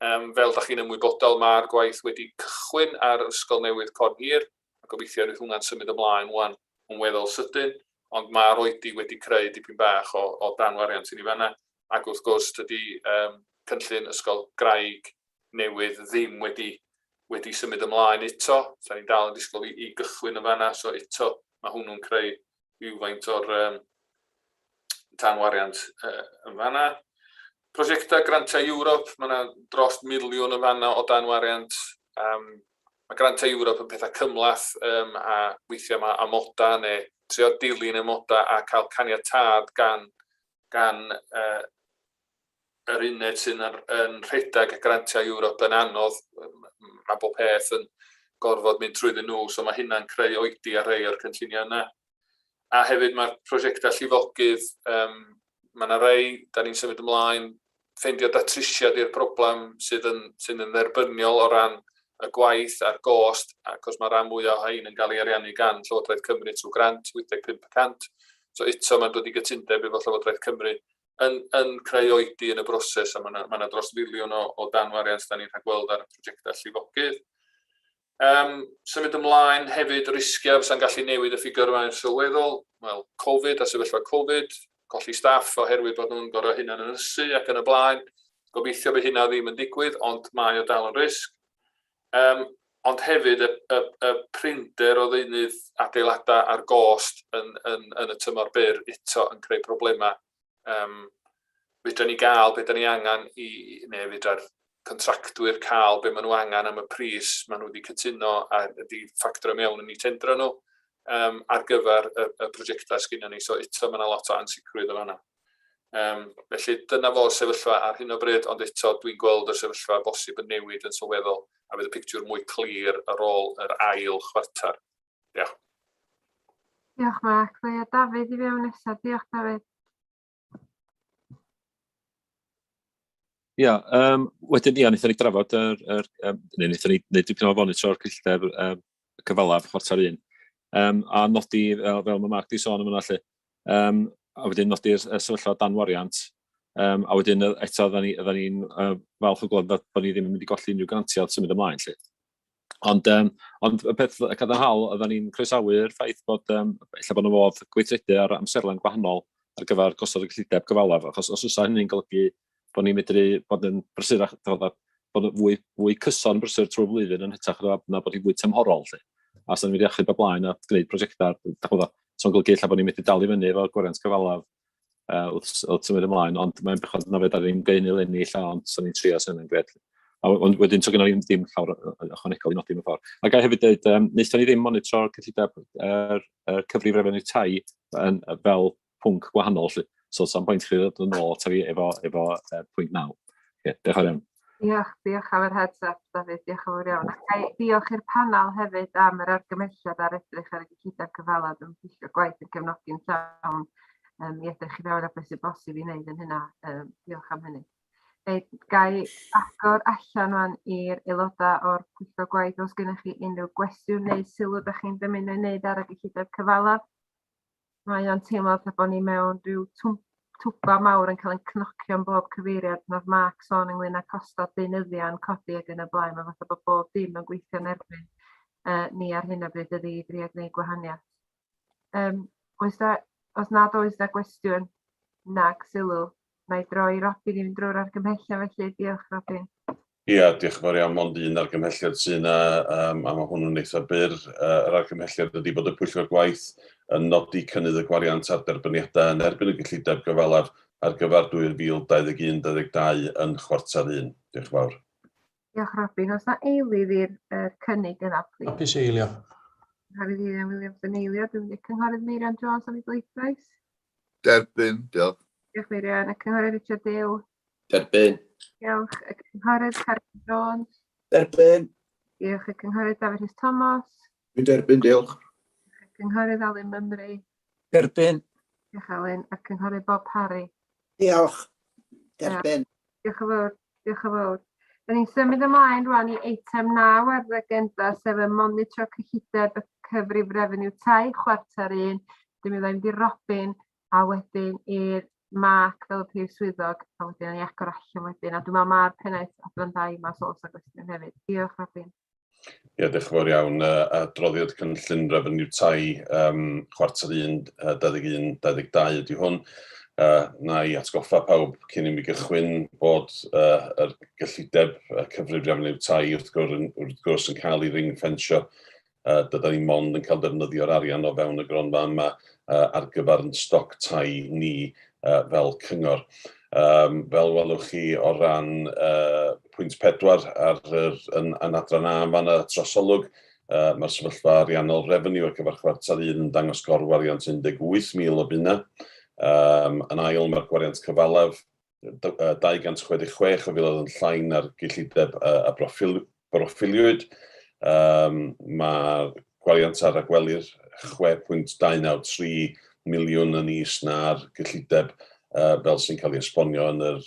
Um, fel da chi'n ymwybodol, mae'r gwaith wedi cychwyn ar ysgol newydd Corn Hir, a gobeithio fydd hwnna'n symud ymlaen wan yn weddol sydyn, ond mae'r oedi wedi creu dipyn bach o, o danwariant i ni fanna, ac wrth gwrs dydy um, cynllun ysgol Graig newydd ddim wedi, wedi symud ymlaen eto, da ni'n dal yn disgwyl i, i gychwyn yn fanna, so eto mae hwnnw'n creu rhywfaint o'r um, tanwariant uh, yn fanna. Prosiectau Grantiau Ewrop, mae yna dros miliwn yn fanna o danwariant. Um, mae Grantiau Ewrop yn pethau cymhleth um, a weithiau mae amodau neu trio dilyn amodau a cael caniatâd gan, gan uh, yr uned sy'n yn rhedeg y Grantiau Ewrop yn anodd. Mae bob peth yn gorfod mynd trwyddyn nhw, so mae hynna'n creu oedi ar rei o'r cynlluniau yna. A hefyd mae'r prosiectau llifogydd, um, mae yna rei, da ni'n symud ymlaen, ffeindio datrysiad i'r broblem sydd yn, sydd yn dderbyniol o ran y gwaith a'r gost, ac os mae rhan mwyaf o rhain yn cael ei ariannu gan Llywodraeth Cymru trwy grant 85%, so eto mae'n dod i gytundeb efo Llywodraeth Cymru yn, yn creu oedi yn y broses, a mae yna, mae yna dros filiwn o, o danwariant da ni'n rhagweld ar y prosiectau llifogydd. Um, symud ymlaen hefyd, risgiau fysa'n gallu newid y ffigurau'n sylweddol, wel, Covid a sefyllfa Covid, colli staff oherwydd bod nhw'n gorfod hunan ynysu ac yn y blaen. Gobeithio bydd hynna ddim yn digwydd, ond mae o dal yn risg. Um, ond hefyd y, y, y prinder o ddeunydd adeiladau a'r gost yn, yn, yn y tymor byr eto yn creu problemau. Um, fedra ni gael beth da ni angen i, neu fedra'r contractwyr cael be maen nhw angen am y pris maen nhw wedi cytuno a wedi ffactro mewn yn eu tendro nhw um, ar gyfer y, y prosiectau sgynnon ni. So eto mae yna lot o ansicrwydd o fanna. Um, felly dyna fo'r sefyllfa ar hyn o bryd, ond eto dwi'n gweld y sefyllfa bosib yn newid yn sylweddol a fydd y pictiwr mwy clir ar ôl yr ail chwarter. Diolch. Diolch Mark. Fe Dafydd i fewn nesaf. Diolch Dafydd. Ia, um, wedyn, ia, wnaethon ni drafod yr, yr um, neu wnaethon ni wneud dipyn o fonitro'r cyllideb um, cyfalaf chwarter un. Um, a nodi, fel, fel mae Mark di sôn am yna, lle, um, a wedyn nodi'r sefyllfa dan wariant, um, a wedyn eto, oedden ni'n ni, uh, falch o glywed bod ni ddim yn mynd i golli unrhyw grantiau wrth symud ymlaen, lle. Ond, um, ond y peth cadarnhaol, oedden ni'n croesawu'r ffaith bod, um, ella bod yna fodd gweithredu ar amserlen gwahanol ar gyfer gosod y gyllideb gyfalaf, achos os oes hynny'n golygu bod ni'n medru bod yn brysurach, bod yn fwy, fwy cyson brysur trwy'r flwyddyn yn hytrach na, na bod hi'n fwy tymhorol. Lle. A os ni'n mynd i achub y blaen a gwneud prosiectau, so'n golygu ella bod ni'n medru dal i fyny efo gwariant cyfalaf uh, wrth, wrth symud ymlaen, ond mae'n bechod na fedra ddim geinu eleni ella, ond sa'n ni'n trio sy'n yn gred. A ond wedyn, so gynnon ni ddim llawer ychwanegol i nodi mewn ffordd. A gai hefyd dweud, um, wnaethon ni ddim monitro'r cyllideb yr, er, cyfrif refeniw tai yn, fel pwnc gwahanol, lly. So, sa'n pwynt chi ddod yn ôl ata fi efo, efo uh, pwynt 9. Yeah, diolch yn iawn. Diolch, diolch am yr heads up, Dafydd, diolch yn fawr iawn. Ac diolch i'r panel hefyd am yr argymhelliad ar edrych ar y gyllideb cyfalaf. Dwi'n pwyllgor gwaith yn cefnogi'n llawn um, i edrych i fewn ar beth sy'n bosib i wneud yn hynna. Um, diolch am hynny. Ei, gai agor allan wan i'r aelodau o'r pwyllgor gwaith os gennych chi unrhyw gwestiwn neu sylw ydych chi'n dymuno ei wneud ar y gyllideb cyfalaf. Mae o'n teimlo fatha bod ni mewn rhyw twba mawr yn cael ein cnocio yn bob cyfeiriad. Nath Mark sôn ynglyn â costau deunyddiau yn codi ac yn y blaen. Mae fatha bod bob dim yn gweithio'n erbyn ni ar hyn o bryd ydi i drio gwneud gwahaniaeth. Um, oes da, os nad oes da gwestiwn nag sylw, na i droi i Robin i fynd drwy'r argymhellion felly. Diolch, Robin. Ia, diolch yn fawr iawn. Mond un argymhelliad sydd yna, a mae hwnnw'n eitha byr. Yr argymhelliad ydy bod y Pwyllgor Gwaith yn nodi cynnydd y gwariant ar derbyniadau yn erbyn y gyllideb gyfalaf ar gyfer 2021-22 yn chwarter un. Diolch yn fawr. Diolch, Robin. Oes na eilydd i'r er cynnig yna, please? Hapus i eilio. Cynghorydd Ian Williams yn eilio. Dwi'n mynd i'r Cynghorydd Meirion Jones am ei bleidlais. Derbyn, diolch. Diolch, Meirion. Y Cynghorydd Richard Dew. Derbyn. Diolch. Y Cynghorydd Carwyn Jones. Derbyn. Diolch. Y Cynghorydd Dafydd Rhys Thomas. Dwi'n derbyn, diolch. Y Cynghorydd Alun Mymru. Derbyn. Diolch, Alun. A'r Cynghorydd Bob Parry. Diolch. Derbyn. Diolch yn fawr. Diolch yn fawr. Da ni'n symud ymlaen rwan i eitem 9 ar yr agenda, sef y monitro cyllideb y cyfrif refeniw tai chwarter un. Dwi'n mynd i Robin a wedyn i'r Mark fel y prif swyddog, a wedyn ni agor allan wedyn. A dwi'n meddwl mae'r pennaeth adran dai yma os oes 'na gwestiwn hefyd. Diolch, Robin. Ie, diolch yn fawr iawn. Adroddiad cynllun refeniw tai chwarter 1, 21, 22 ydy hwn. Na i atgoffa pawb cyn i mi gychwyn bod yr gyllideb cyfrif refeniw tai wrth gwrs, wrth gwrs yn cael ei ring ffensio. Dyda ni mond yn cael defnyddio'r arian o fewn y gronfa yma ar gyfer yn stoc tai ni fel cyngor. Fel welwch chi o ran pwynt 4 ar yr, yn, yn adran A yn fanna trosolwg, mae'r sefyllfa ariannol refeniw ar gyfer chwarter un yn dangos gorwariant 18,000 o bunna. Yn ail, mae'r gwariant cyfalaf 266 o filoedd yn llai na'r gyllideb a broffil, broffiliwyd. Mae'r gwariant a ragwelir 6.293 miliwn yn is na'r gyllideb fel sy'n cael ei esbonio yn yr,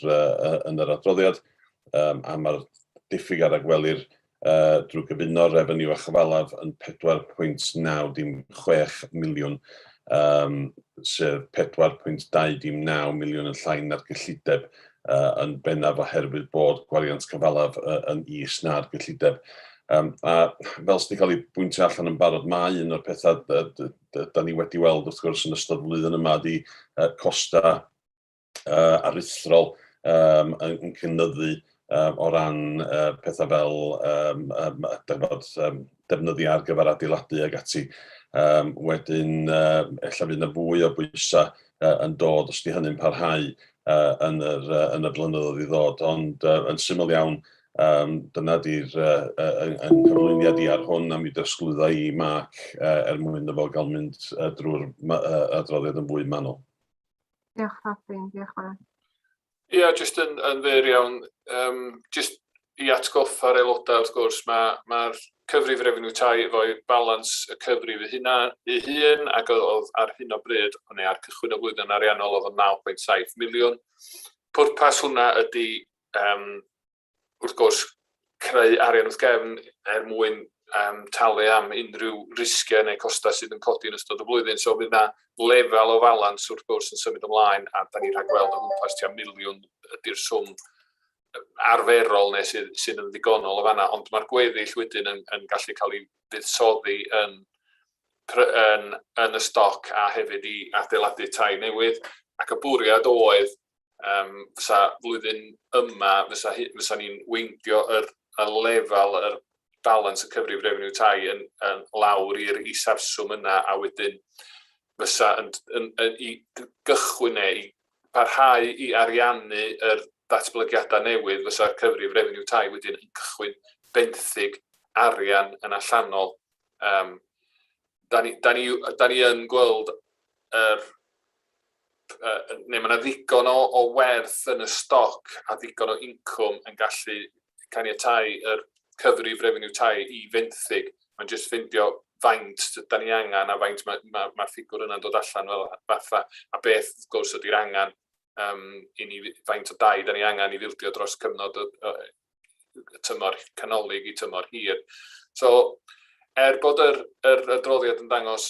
yn yr adroddiad, a mae'r diffyg a ragwelir drwy gyfuno refeniw a chyfalaf yn 4.96 miliwn, sef 4.29 miliwn yn llai na'r gyllideb, yn bennaf oherwydd bod gwariant cyfalaf yn is na'r gyllideb. A fel sydd wedi cael ei bwyntio allan yn barod, mae un o'r pethau da ni wedi weld wrth gwrs yn ystod flwyddyn yma ydy costa aruthrol yn, yn cynyddu o ran pethau fel defnyddiau ar gyfer adeiladu ag ati. Wedyn, ella fydd yna fwy o bwysau yn dod os di hynny'n parhau yn, yr, yn y blynyddoedd i ddod, ond yn syml iawn, dyna di'r yn cyflwyniad i ar hwn, a mi drosglwydda i Mark er mwyn iddo fo gael mynd drwy'r adroddiad yn fwy manwl. Diolch, Robin. Diolch, Mark. Ie, yeah, jyst yn, yn fyr iawn, jyst i atgoffa'r aelodau wrth gwrs, mae'r ma cyfrif refeniw tai efo'i balans y cyfrif ei hunan, ei hun ac oedd ar hyn o bryd, neu ar cychwyn y flwyddyn ariannol, oedd o'n 9.7 miliwn. Pwrpas hwnna ydy wrth gwrs, creu arian wrth gefn er mwyn talu am unrhyw risgiau neu costau sydd yn codi yn ystod y flwyddyn. So fydd yna lefel o falans wrth gwrs yn symud ymlaen a da ni'n rhagweld o gwmpas tua miliwn ydy'r swm arferol neu sydd, sydd yn ddigonol o fanna, ond mae'r gweddill wedyn yn, yn gallu cael ei fuddsoddi yn, yn, yn y stoc a hefyd i adeiladu tai newydd. Ac y bwriad oedd fysa flwyddyn yma, fysa, fysa ni'n weindio yr, y lefel, yr balans y cyfrif refeniw tai yn, yn lawr i'r isafswm yna, a wedyn fysa yn, yn, yn, i gychwyn neu i parhau i ariannu yr datblygiadau newydd, fysa'r cyfrif refeniw tai wedyn yn cychwyn benthyg arian yn allanol. Da ni, da ni, da ni yn gweld yr neu mae yna ddigon o, o werth yn y stoc a ddigon o incwm yn gallu caniatáu yr cyfrif refeniw tai i fenthyg. Mae'n jyst ffeindio faint da ni angen a faint mae'r ma, ma, ma ffigwr yna'n dod allan fel fatha, a beth wrth gwrs ydy'r angen i ni, faint o dai da ni angen i fildio dros cyfnod y, y, y tymor canolig i tymor hir. So, er bod yr, yr adroddiad yn dangos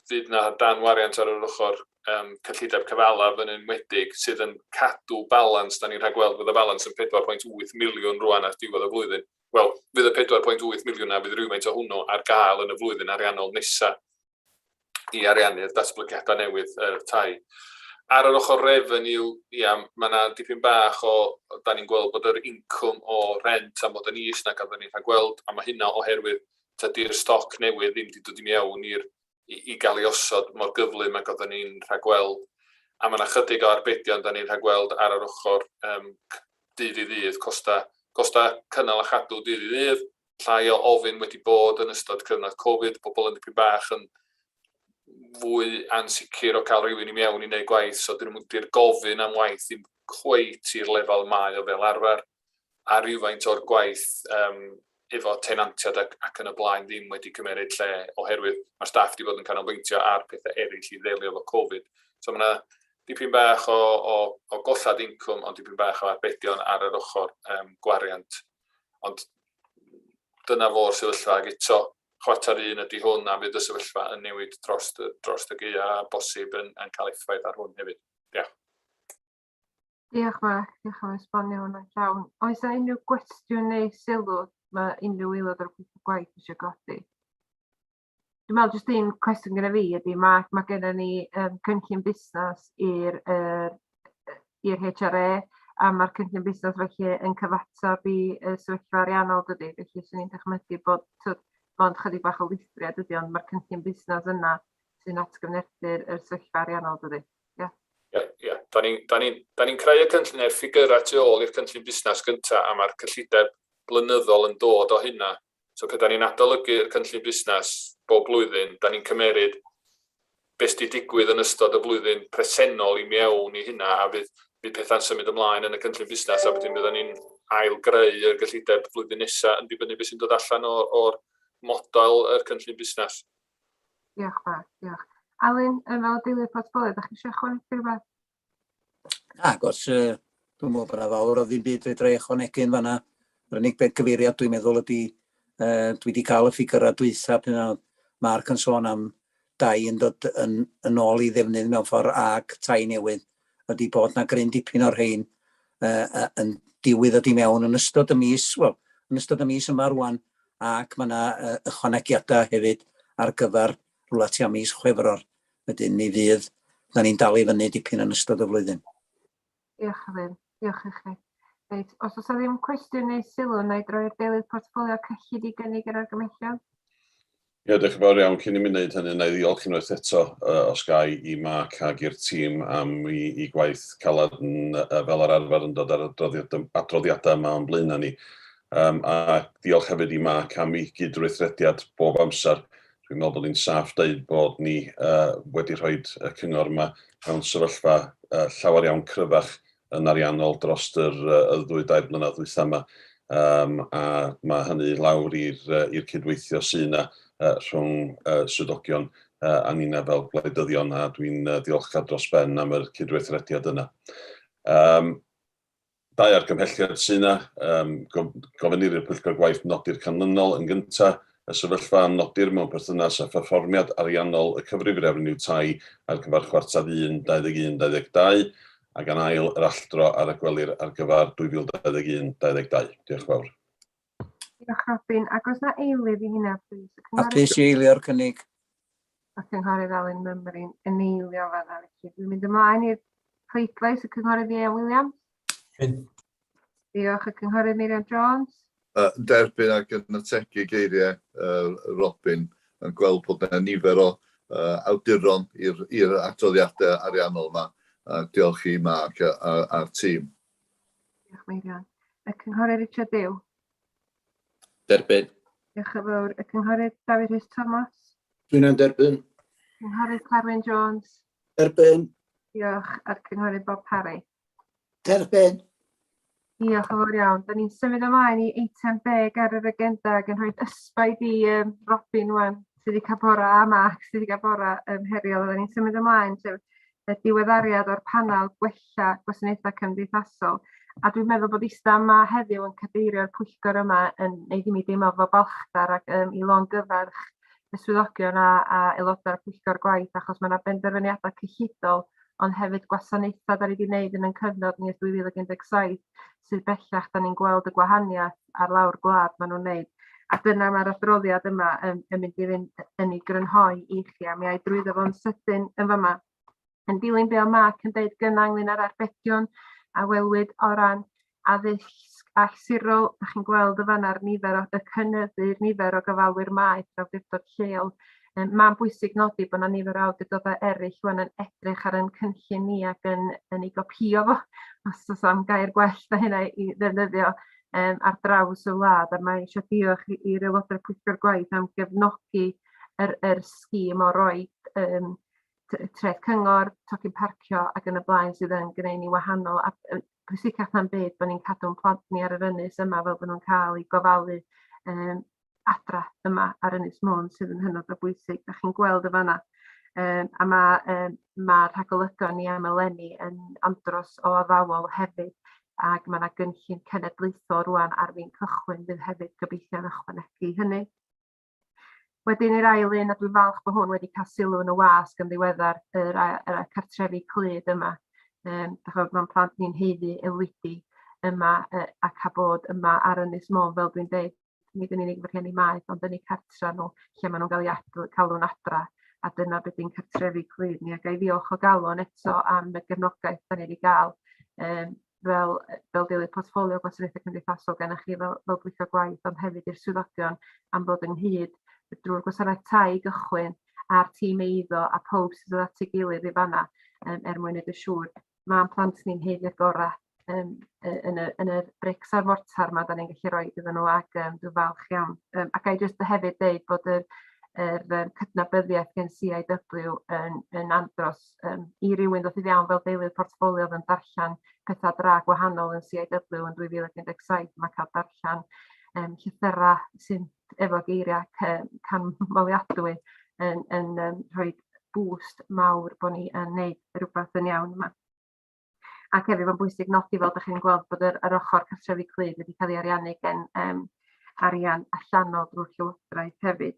fydd na dan wariant ar yr ochr cyllideb cyfalaf yn enwedig sydd yn cadw balans, da ni'n rhagweld fydd y balans yn 4.8 miliwn rwan ar diwedd y flwyddyn. Wel, fydd y 4.8 miliwn na, fydd rhywfaint o hwnnw ar gael yn y flwyddyn ariannol nesaf i ariannu'r datblygiadau newydd yr tai. Ar yr ochr revenue, ia, mae yna dipyn bach o, da ni'n gweld bod yr incwm o rent am fod yn is nag oedden ni'n rhagweld, a mae hynna oherwydd tydi'r stoc newydd ddim wedi dod i mewn i'r i, i gael ei osod mor gyflym ag oedden ni'n rhagweld. A mae yna chydig o arbedion da ni'n rhagweld ar yr ochr dydd i ddydd, costa, costa cynnal a chadw dydd i ddydd, llai o ofyn wedi bod yn ystod cyfnod Covid, pobl yn dipyn bach yn fwy ansicr o cael rhywun i mewn i wneud gwaith, so dyn nhw'n di'r gofyn am waith ddim cweit i'r lefel mae o fel arfer, a rhywfaint o'r gwaith efo tenantiaid ac, ac yn y blaen ddim wedi cymeryd lle oherwydd mae'r staff wedi bod yn canolbwyntio ar pethau eraill i ddelio efo Covid. So mae yna dipyn bach o gollad incwm, ond dipyn bach o arbedion ar yr ochr gwariant. Ond dyna fo'r sefyllfa, ac eto, chwarter un ydy hwn, a fydd y sefyllfa yn newid dros y, dros y gaea a bosib yn cael effaith ar hwn hefyd. Diolch. Diolch Mark, diolch am esbonio hwnna'n llawn. Oes yna unrhyw gwestiwn neu sylw mae unrhyw aelod o'r pwyllgor gwaith eisiau godi? Dwi'n meddwl jyst un cwestiwn gyda fi ydy, mae gennym ni cynllun busnes i'r i'r HRA, a mae'r cynllun busnes felly yn cyfateb i y sefyllfa ariannol dydy, felly 'swn i'n dychmygu bod tyd, mond chydig bach o lithriad ydy, ond mae'r cynllun busnes yna sy'n atgyfnerthu'r yr sefyllfa ariannol dydy. Ie. Ie, ie. Da ni'n da ni, da ni creu y cynllun neu'r ffigyrau tu ôl i'r cynllun busnes gyntaf, a mae'r cyllideb blynyddol yn dod o hynna. So pryd da ni'n adolygu'r cynllun busnes bob blwyddyn, da ni'n cymeryd beth sydd wedi digwydd yn ystod y flwyddyn presennol i mewn i hynna, a fydd pethau'n symud ymlaen yn y cynllun busnes, a wedyn fyddan ni'n ail-greu y gyllideb flwyddyn nesaf yn dibynnu beth sy'n dod allan o'r model yr cynllun busnes. Diolch Mark, diolch. Alun, fel deiliad portffolio, ydych chi eisiau ychwanegu rhywbeth? Nag oes, dwi'n meddwl bod yna fawr o ddim byd fedra i ychwanegu yn fanna. Yr unig beth gyfeiriad dwi'n meddwl ydy, dwi wedi cael y ffigurau dwytha pan oedd Mark yn sôn am dai yn dod yn ôl i ddefnydd mewn ffordd ag tai newydd, ydy bod na gryn dipyn o'r rhain yn diwydd ddod i mewn yn ystod y mis, wel, yn ystod y mis yma rwan, ac mae yna ychwanegiadau hefyd ar gyfer rhywle tua mis Chwefror. Wedyn mi fydd, da ni'n dal i fyny dipyn yn ystod y flwyddyn. Diolch Alun, diolch i chi. Reit, os oes 'na ddim cwestiwn neu sylw, wna i droi'r deilydd portffolio cyllid i gynnig yr argymhellion. Ie, diolch yn fawr iawn. Cyn i mi wneud hynny, wna i ddiolch unwaith eto, os ga i, i Mark ag i'r tîm am i gwaith caled yn, fel yr arfer yn dod ar adroddiadau yma o'n blaenau ni. A diolch hefyd i Mark am ei gydweithrediad bob amser. Dwi'n meddwl bod ni'n saff deud bod ni wedi rhoi y cyngor yma mewn sefyllfa llawer iawn cryfach yn ariannol dros yr y ddwy dair blynedd ddwytha yma. A mae hynny lawr i'r cydweithio sydd yna rhwng swyddogion a ninna fel gwleidyddion, a dwi'n ddiolchgar dros ben am yr cydweithrediad yna. Dau argymhelliad sydd yna. Gofynnir i'r Pwyllgor Gwaith nodi'r canlynol yn gyntaf, y sefyllfa a nodir mewn perthynas â pherfformiad ariannol y cyfrif refeniw tai ar gyfer chwarter 1, 21, 22, ac yn ail, yr alldro a ragwelir ar gyfer 2021, 22. Diolch yn fawr. Diolch Robin. Ac oes na eilydd i hynna, plîs? Hapus i eilio'r cynnig. Y Cynghorydd Alun Mymryn yn eilio fanna. Felly dwi'n mynd ymlaen i'r pleidlais, y Cynghorydd Ieuan Williams. Yn. Diolch, y Cynghorydd Meirion Jones. Derbyn ac yn ategu geiriau Robin, yn gweld bod yna nifer o awduron i'r adroddiadau ariannol yma. Diolch i Mark a'r tîm. Diolch Meirion. Y Cynghorydd Richard Dew. Derbyn. Diolch yn fawr. Y Cynghorydd Dafydd Rhys Thomas. Dwi'n derbyn. Cynghorydd Carwyn Jones. Derbyn. Diolch. A'r Cynghorydd Bob Parry. Derbyn. Diolch yn fawr iawn. Da ni'n symud ymlaen i eitem 10 ar yr agenda ac yn rhoi ysbaid i Robin wan, sydd wedi cael bora, a Mark sydd wedi cael bora heriol. Da ni'n symud ymlaen, sef y diweddariad o'r panel gwella gwasanaethau cymdeithasol. A dwi'n meddwl bod ista yma heddiw yn cadeirio'r pwyllgor yma yn neud i mi deimlo fo balchder ac i longyfarch y swyddogion a, a aelodau'r pwyllgor gwaith, achos mae yna benderfyniadau cyllidol, ond hefyd gwasanaethau da ni wedi wneud yn ein cyfnod ni ers 2017, sydd bellach da ni'n gweld y gwahaniaeth ar lawr gwlad maen nhw'n wneud. A dyna mae'r adroddiad yma yn, yn mynd i fynd yn ei grynhoi i chi, a mi ai drwyddo fo'n sydyn yn fama. Yn dilyn be o Mark yn deud gynna ynglyn â'r arbedion a welwyd o ran addysg allsirol, da chi'n gweld y fanna'r nifer o, y cynyddu'r nifer o gyfalwyr maeth yr awdurdod lleol. Mae'n bwysig nodi bod yna nifer o awdurdodau eraill rwan yn edrych ar ein cynllun ni ac yn, yn ei gopïo fo, os oes am gair gwell na hynna i ddefnyddio, ar draws y wlad. A mae eisiau diolch i'r aelodau'r pwyllgor gwaith am gefnogi yr, yr sgîm o roi treth cyngor, tocyn parcio ac yn y blaen sydd yn gwneud ni wahanol a pwysicach na'n byd bod ni'n cadw'n plant ni ar yr ynys yma fel bod nhw'n cael eu gofalu adra yma ar Ynys Môn sydd yn hynod o bwysig. Da chi'n gweld y fanna. A mae ma rhagolygon ni am eleni yn andros o addawol hefyd ac mae yna gynllun cenedlaethol rwan ar fin cychwyn fydd hefyd gobeithio'n ychwanegu hynny. Wedyn i'r ail un, a dwi'n falch bod hwn wedi cael sylw yn y wasg yn ddiweddar, yr, yr cartrefi clyd yma. Dach ch'mod, ma'n plant ni'n haeddu aelwydi yma a cael bod yma ar Ynys Môn, fel dwi'n deud, nid yn unig fy rhieni maeth, ond yn eu cartra nhw, lle maen nhw'n cael eu cadw'n adra, a dyna beth di'n cartrefi clyd ni. A ga i ddiolch o galon eto am y gefnogaeth da ni wedi gael fel, fel deulu portffolio gwasanaethau cymdeithasol gennych chi fel, fel gweithio gwaith, ond hefyd i'r swyddogion am ddod ynghyd drwy'r gwasanaeth tai i gychwyn a'r tîm eiddo a pob sydd ddod at ei gilydd i fanna er mwyn neud yn siŵr ma'n plant ni'n haeddu'r gorau yn y, yn y brics a'r mortar ma da ni'n gallu rhoi iddyn nhw ac dwi'n falch iawn. A ga i jyst hefyd dweud bod yr, yr cydnabyddiaeth gen CIW yn, yn andros i rywun ddod i fewn fel deulu'r portffolio oedd yn darllen pethau dra gwahanol yn CIW yn 2017, mae cael darllen llythyrau sy'n efo geiriau canmoliadwy yn, yn rhoi boost mawr bod ni yn neud rhywbeth yn iawn yma. Ac hefyd mae'n bwysig nodi fel ydych chi'n gweld bod yr, yr ochr cartrefi clyd wedi cael ei ariannu gen arian allanol drwy'r Llywodraeth hefyd.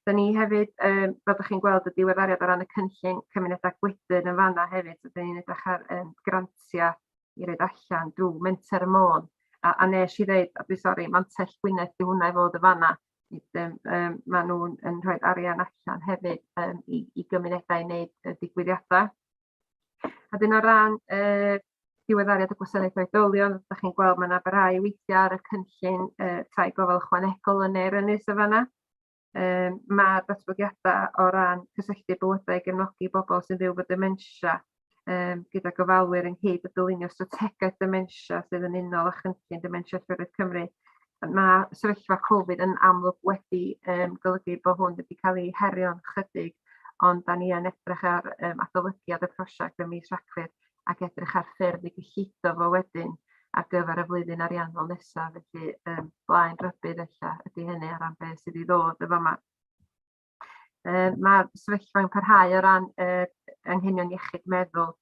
Da ni hefyd, fel ydych chi'n gweld y diweddariad o ran y cynllun cymunedau gwydn yn fanna hefyd, so da ni'n edrych ar grantiau i roed allan drwy Menter y Môn. A nes i ddeud, a dwi'n sori, Mantell Gwynedd di hwnna i fod yn fanna. Maen nhw'n yn rhoi arian allan hefyd i gymunedau i wneud y digwyddiadau. A dyn o ran diweddariad y gwasanaeth oedolion, ydych chi'n gweld mae yna barhau weithiau ar y cynllun tai gofal ychwanegol yn Ne'r Ynys y fanna. Mae datblygiadau o ran cysylltu bywydau i gefnogi bobl sy'n byw efo dementia gyda gofalwyr ynghyd a dylunio strategaeth dementia sydd yn unol â chynllun dementia Llywodraeth Cymru. Mae sefyllfa Covid yn amlwg wedi golygu bod hwn wedi cael ei herio'n chydig, ond da ni yn edrych ar adolygiad y prosiect ym mis Rhagfyr ac edrych ar ffyrdd i gyllido fo wedyn ar gyfer y flwyddyn ariannol nesaf, felly blaen rybudd ella ydy hynny ar ran beth sydd i ddod yn fama. Mae'r sefyllfa'n parhau o ran anghenion iechyd meddwl.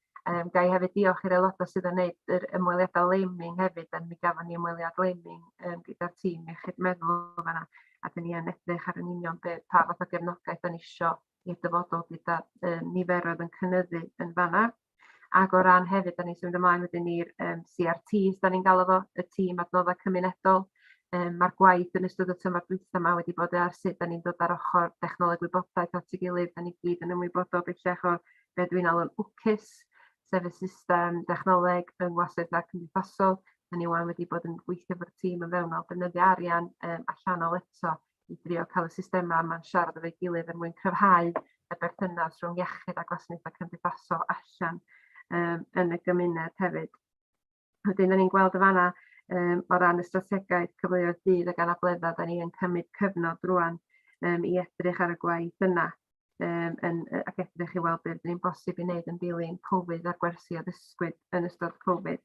Ga i hefyd diolch i'r aelodau sydd yn gwneud yr ymweliadau Laming hefyd, a mi gafon ni ymweliad Laming gyda'r tîm iechyd meddwl fan'na, a dyn ni yn edrych ar yn union be, pa fath o gefnogaeth da ni isio i'r dyfodol gyda niferoedd yn cynyddu yn fan'na. Ac o ran hefyd, da ni'n symud ymlaen wedyn i'r CRTs, da ni'n galw fo, y tîm adnoddau cymunedol. Mae'r gwaith yn ystod y tymor dwytha yma wedi bod ar sut da ni'n dod ar ochr dechnoleg gwybodaeth at ei gilydd. Da ni gyd yn ymwybodol bellach o be dwi'n alw'n WCIS, sef y system dechnoleg yng ngwasanaethau cymdeithasol. Da ni wan wedi bod yn gweithio efo'r tîm yn fewnol, defnyddio arian allanol eto i drio cael y systemau yma'n siarad efo'i gilydd er mwyn cryfhau y berthynas rhwng iechyd a gwasanaethau cymdeithasol allan yn y gymuned hefyd. Wedyn, da ni'n gweld y fanna o ran y strategaeth cyfleoedd dydd ac anableddau, da ni yn cymryd cyfnod rwan i edrych ar y gwaith yna yn, ac edrych i weld beth ni'n bosib i wneud yn dilyn Covid a'r gwersi a ddysgwyd yn ystod Covid.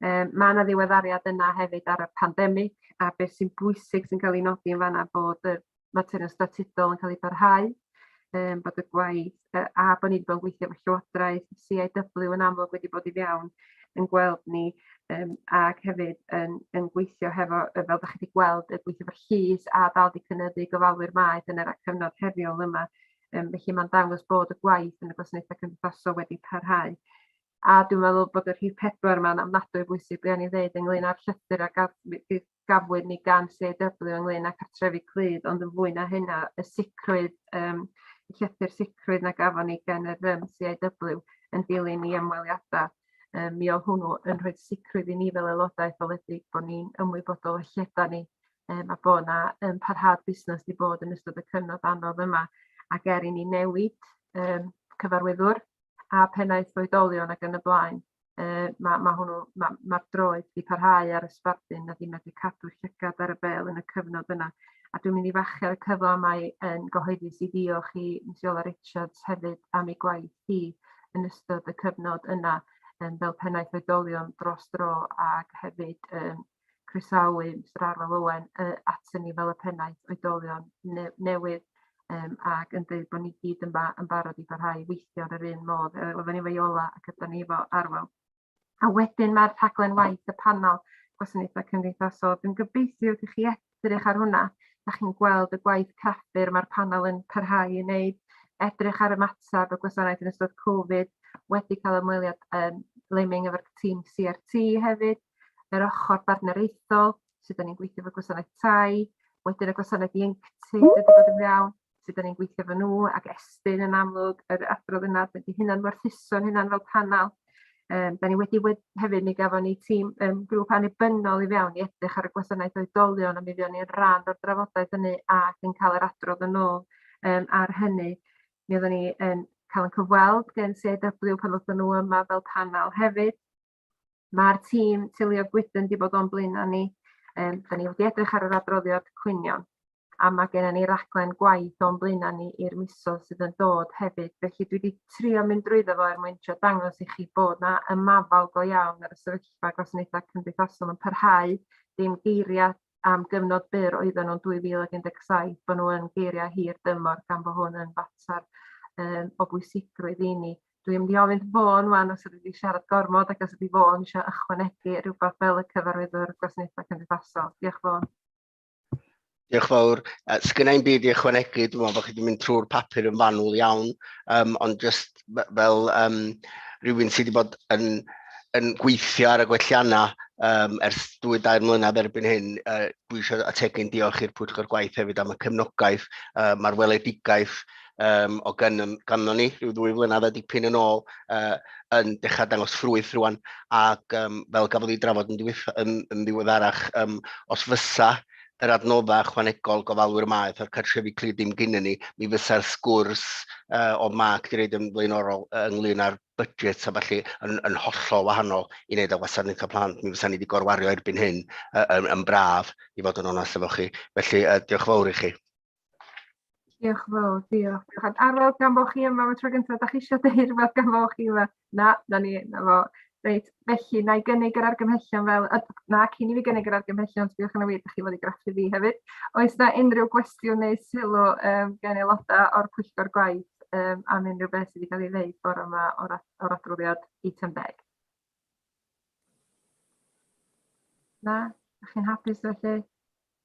Mae yna ddiweddariad yna hefyd ar y pandemig a beth sy'n bwysig sy'n cael ei nodi yn fanna bod y materion statudol yn cael ei barhau, bod y gwaith a bod ni wedi bod yn gweithio efo Llywodraeth, CIW yn amlwg wedi bod i fewn yn gweld ni ac hefyd yn, yn gweithio hefo, fel da chi wedi gweld, y gweithio efo'r llys a dal di cynyddu gofalwyr maeth yn yr cyfnod heriol yma. Felly mae'n dangos bod y gwaith yn y gwasanaethau cymdeithasol wedi parhau. A dwi'n meddwl bod y rhif 4 yma'n ofnadwy o bwysig, be o'n i'n ddeud ynglyn â'r llythyr a gafwyd ni gan CAW ynglyn â cartrefi clyd, ond yn fwy na hynna, y sicrwydd, y llythyr sicrwydd na gafon ni gan yr CAW yn dilyn i ymweliadau. Mi oedd hwnnw yn rhoi sicrwydd i ni fel aelodau etholedig bod ni'n ymwybodol o lle da ni, a bod 'na parhad busnes 'di bod yn ystod y cyfnod anodd yma, ac er i ni newid cyfarwyddwr a pennaeth oedolion ac yn y blaen, mae ma hwnnw, mae'r ma droed wedi parhau ar y sbardun a ddim wedi cadw llygad ar y bêl yn y cyfnod yna. A dwi'n mynd i fachu ar y cyfle yma yn gyhoeddus i ddiolch i Miss Iola Richards hefyd am ei gwaith hi yn ystod y cyfnod yna fel pennaeth oedolion dros dro ac hefyd croesawu Mr Arwel Owen atyn ni fel y pennaeth oedolion newydd ac yn dweud bod ni gyd yma yn barod i barhau i weithio yn yr un modd. Oedden ni efo Iola ac ydan ni efo Arwel. A wedyn mae'r rhaglen waith y panel gwasanaethau cymdeithasol. Dwi'n gobeithio wrth i chi edrych ar hwnna, da chi'n gweld y gwaith craffu'r mae'r panel yn parhau i wneud, edrych ar ymateb y gwasanaeth yn ystod Covid, wedi cael ymweliad Leming efo'r tîm CRT hefyd, yr ochr bartneriaethol, sut da ni'n gweithio efo gwasanaeth tai, wedyn y gwasanaeth ieuenctid wedi bod yn iawn, sut da ni'n gweithio efo nhw, ac Estyn yn amlwg, yr adrodd yna, wedi hunan werthuso'n hunan fel panel. Da ni wedi hefyd, mi gafon ni tîm grŵp annibynnol i fewn i edrych ar y gwasanaeth oedolion, a mi fuon ni'n rhan o'r drafodaeth hynny ac yn cael yr adrodd yn ôl ar hynny. Mi oedden ni yn cael yn cyfweld gen CIW pan ddothon nhw yma fel panel hefyd. Mae'r tîm Teuluoedd Gwydn wedi bod o'n blaenau ni. Da ni wedi edrych ar yr adroddiad cwynion, a mae gennym ni raglen gwaith o'n blaenau ni i'r misoedd sydd yn dod hefyd. Felly dwi wedi trio mynd drwyddo fo er mwyn trio dangos i chi bod na ymafal go iawn ar y sefyllfa gwasanaethau cymdeithasol yn parhau, dim geiriau am gyfnod byr oedden nhw'n 2017, bod nhw yn geiriau hir dymor gan bod hwn yn fater o bwysigrwydd i ni. Dwi'n mynd i ofyn Fôn wan os ydy wedi siarad gormod ac os ydy Fôn eisiau ychwanegu rhywbeth fel y cyfarwyddwr gwasanaethau cymdeithasol. Diolch Fôn. Diolch fawr. Sgynna i'm byd i ychwanegu, dwi'n meddwl bod chi wedi mynd trwy'r papur yn fanwl iawn, ond jyst fel rhywun sydd wedi bod yn, yn gweithio ar y gwelliannau ers 2-3 mlynedd erbyn hyn, dwi eisiau ategu'n diolch i'r Pwyllgor Gwaith hefyd am y cefnogaeth, mae'r weledigaeth o ganddo ni rhyw 2 flynedd a dipyn yn ôl yn dechrau dangos ffrwyth rwan, ac fel gafodd ei drafod yn, yn, yn ddiweddarach, os fysa yr adnoddau ychwanegol gofalwyr maeth a'r cartrefi clyd ddim gynnon ni, mi fysa'r sgwrs o Mark di reid yn flaenorol ynglyn â'r budget a falle yn, yn hollol wahanol i wneud â gwasanaethau plant. Mi fysa ni wedi gorwario erbyn hyn yn, yn braf, i fod yn onest efo chi. Felly, diolch fawr i chi. Diolch yn fawr, diolch. Diolch. Arwel, gan bod chi yma am y tro gyntaf, da chi eisiau deud rhywbeth gan bod chi yma? Na, na ni, na fo. Reit, felly, na i gynnig yr argymhellion fel... Na, cyn i fi gynnig yr argymhellion, sbiwch yna fi, da chi fod i graffu fi hefyd. Oes na unrhyw gwestiwn neu sylw gen aelodau o'r pwyllgor gwaith am unrhyw beth sydd wedi cael ei ddeud bore yma o'r, or adroddiad eitem 10? Na? Dach chi'n hapus felly?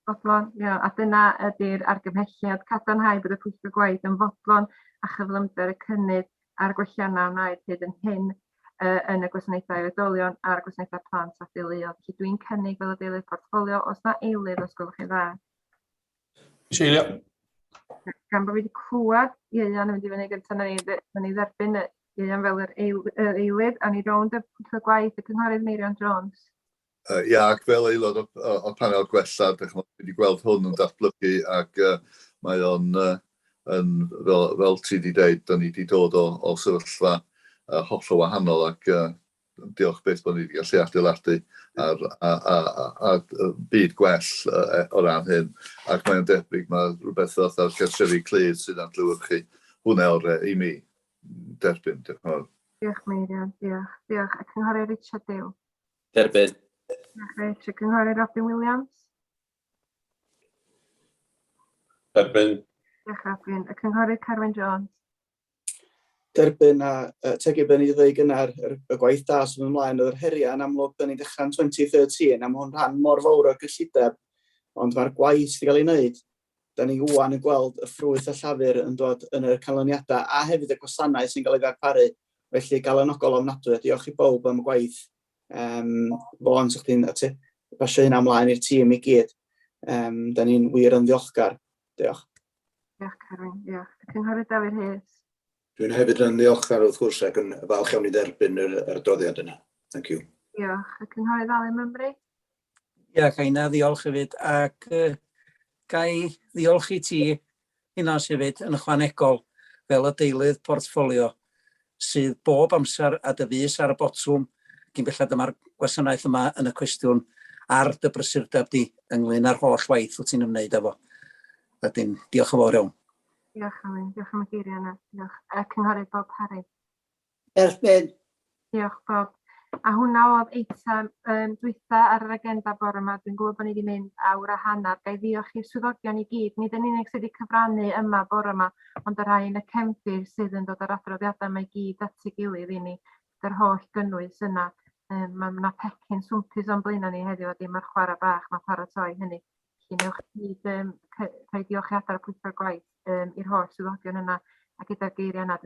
Fodlon? Ia, a dyna ydy'r argymhelliad, cadarnhau bod y pwyllgor gwaith yn fodlon a chyflymder y cynnydd a'r gwelliannau wnaed hyd yn hyn yn y gwasanaethau oedolion a'r gwasanaethau plant a theuluoedd. Felly dwi'n cynnig fel y deilydd portffolio, os na eilydd os gwelwch chi'n dda. Eisiau eilio. Gan bod fi wedi clywed Ieuan yn mynd i fyny gyntaf, na ni, na ni dderbyn Ieuan fel yr, eil, yr eilydd, a ni rownd y pwyllgor gwaith y cynghorydd Meirion Jones. Ia, ac fel aelod o'r, o'r panel gwella, dych chi'n wedi gweld hwn yn datblygu ac mae o'n yn, fel, fel ti wedi dweud, da ni wedi dod o, o sefyllfa hollol wahanol ac diolch byth bod ni wedi gallu adeiladu ar, a, a, a, a byd gwell o ran hyn. Ac mae'n debyg mae rhywbeth fatha'r cartrefi clyd sy'n adlewyrchu hwnna orau i mi derbyn. Diolch yn fawr. Diolch Meirion, diolch. Diolch. A Cynghorydd Richard Dew. Derbyn. Diolch Rich. A Cynghorydd Robin Williams. Derbyn. Diolch Robin. A Cynghorydd Carwyn Jones. Derbyn a tegu be ni wedi dweud gynnar, y gwaith da sy'n mynd ymlaen, oedd yr heriau yn amlwg, da ni'n dechrau'n 2013, a mae hwn rhan mor fawr o'r gyllideb, ond mae'r gwaith sydd wedi cael ei wneud, da ni ŵan yn gweld y ffrwyth y llafur yn dod yn y canlyniadau a hefyd y gwasanaeth sy'n cael ei ddarparu. Felly, galonogol ofnadwy, a diolch i bawb am y gwaith. Vaughan, sa'ch chdi'n basio hynna ymlaen i'r tîm i gyd. Da ni'n wir yn ddiolchgar. Diolch. Diolch, Carwyn. Diolch. Y Cynghorydd Dafydd Hughes. Dwi'n hefyd yn ddiolchgar wrth gwrs ac yn falch iawn i dderbyn yr adroddiad yna. Thank you. Diolch. Y Cynghorydd Alun Mymru. Ia, ga inna ddiolch hefyd, ac ga i ddiolch i ti, Llinos, hefyd, yn ychwanegol, fel y deilydd portffolio, sydd bob amser â dy fys ar y botwm, cyn belled y mae'r gwasanaeth yma yn y cwestiwn, ar dy brysurdeb di ynglyn â'r holl waith wyt ti'n ymwneud â fo. Wedyn, diolch yn fawr iawn. Diolch, Alun. Diolch am y geiriau yna. Diolch. Y Cynghorydd Bob Parry. Derbyn. Diolch, Bob. A hwnna oedd eitem dwytha ar yr agenda bore yma. Dwi'n gwybod bod ni wedi mynd awr a hanner. Ga i ddiolch i'r swyddogion i gyd, nid yn unig sydd wedi cyfrannu yma bore yma, ond y rhai yn y cefndir sydd yn dod â'r adroddiadau yma i gyd at ei gilydd i ni, gyda'r holl gynnwys yna. Mae yna pecyn swmpus o'n blaenau ni heddiw a dim ar chwarae bach, mae paratoi hynny. Felly newch chi gyd rhoi diolchiadau ar y pwyllgor gwaith i'r holl swyddogion yna, a gyda'r geiriau yna.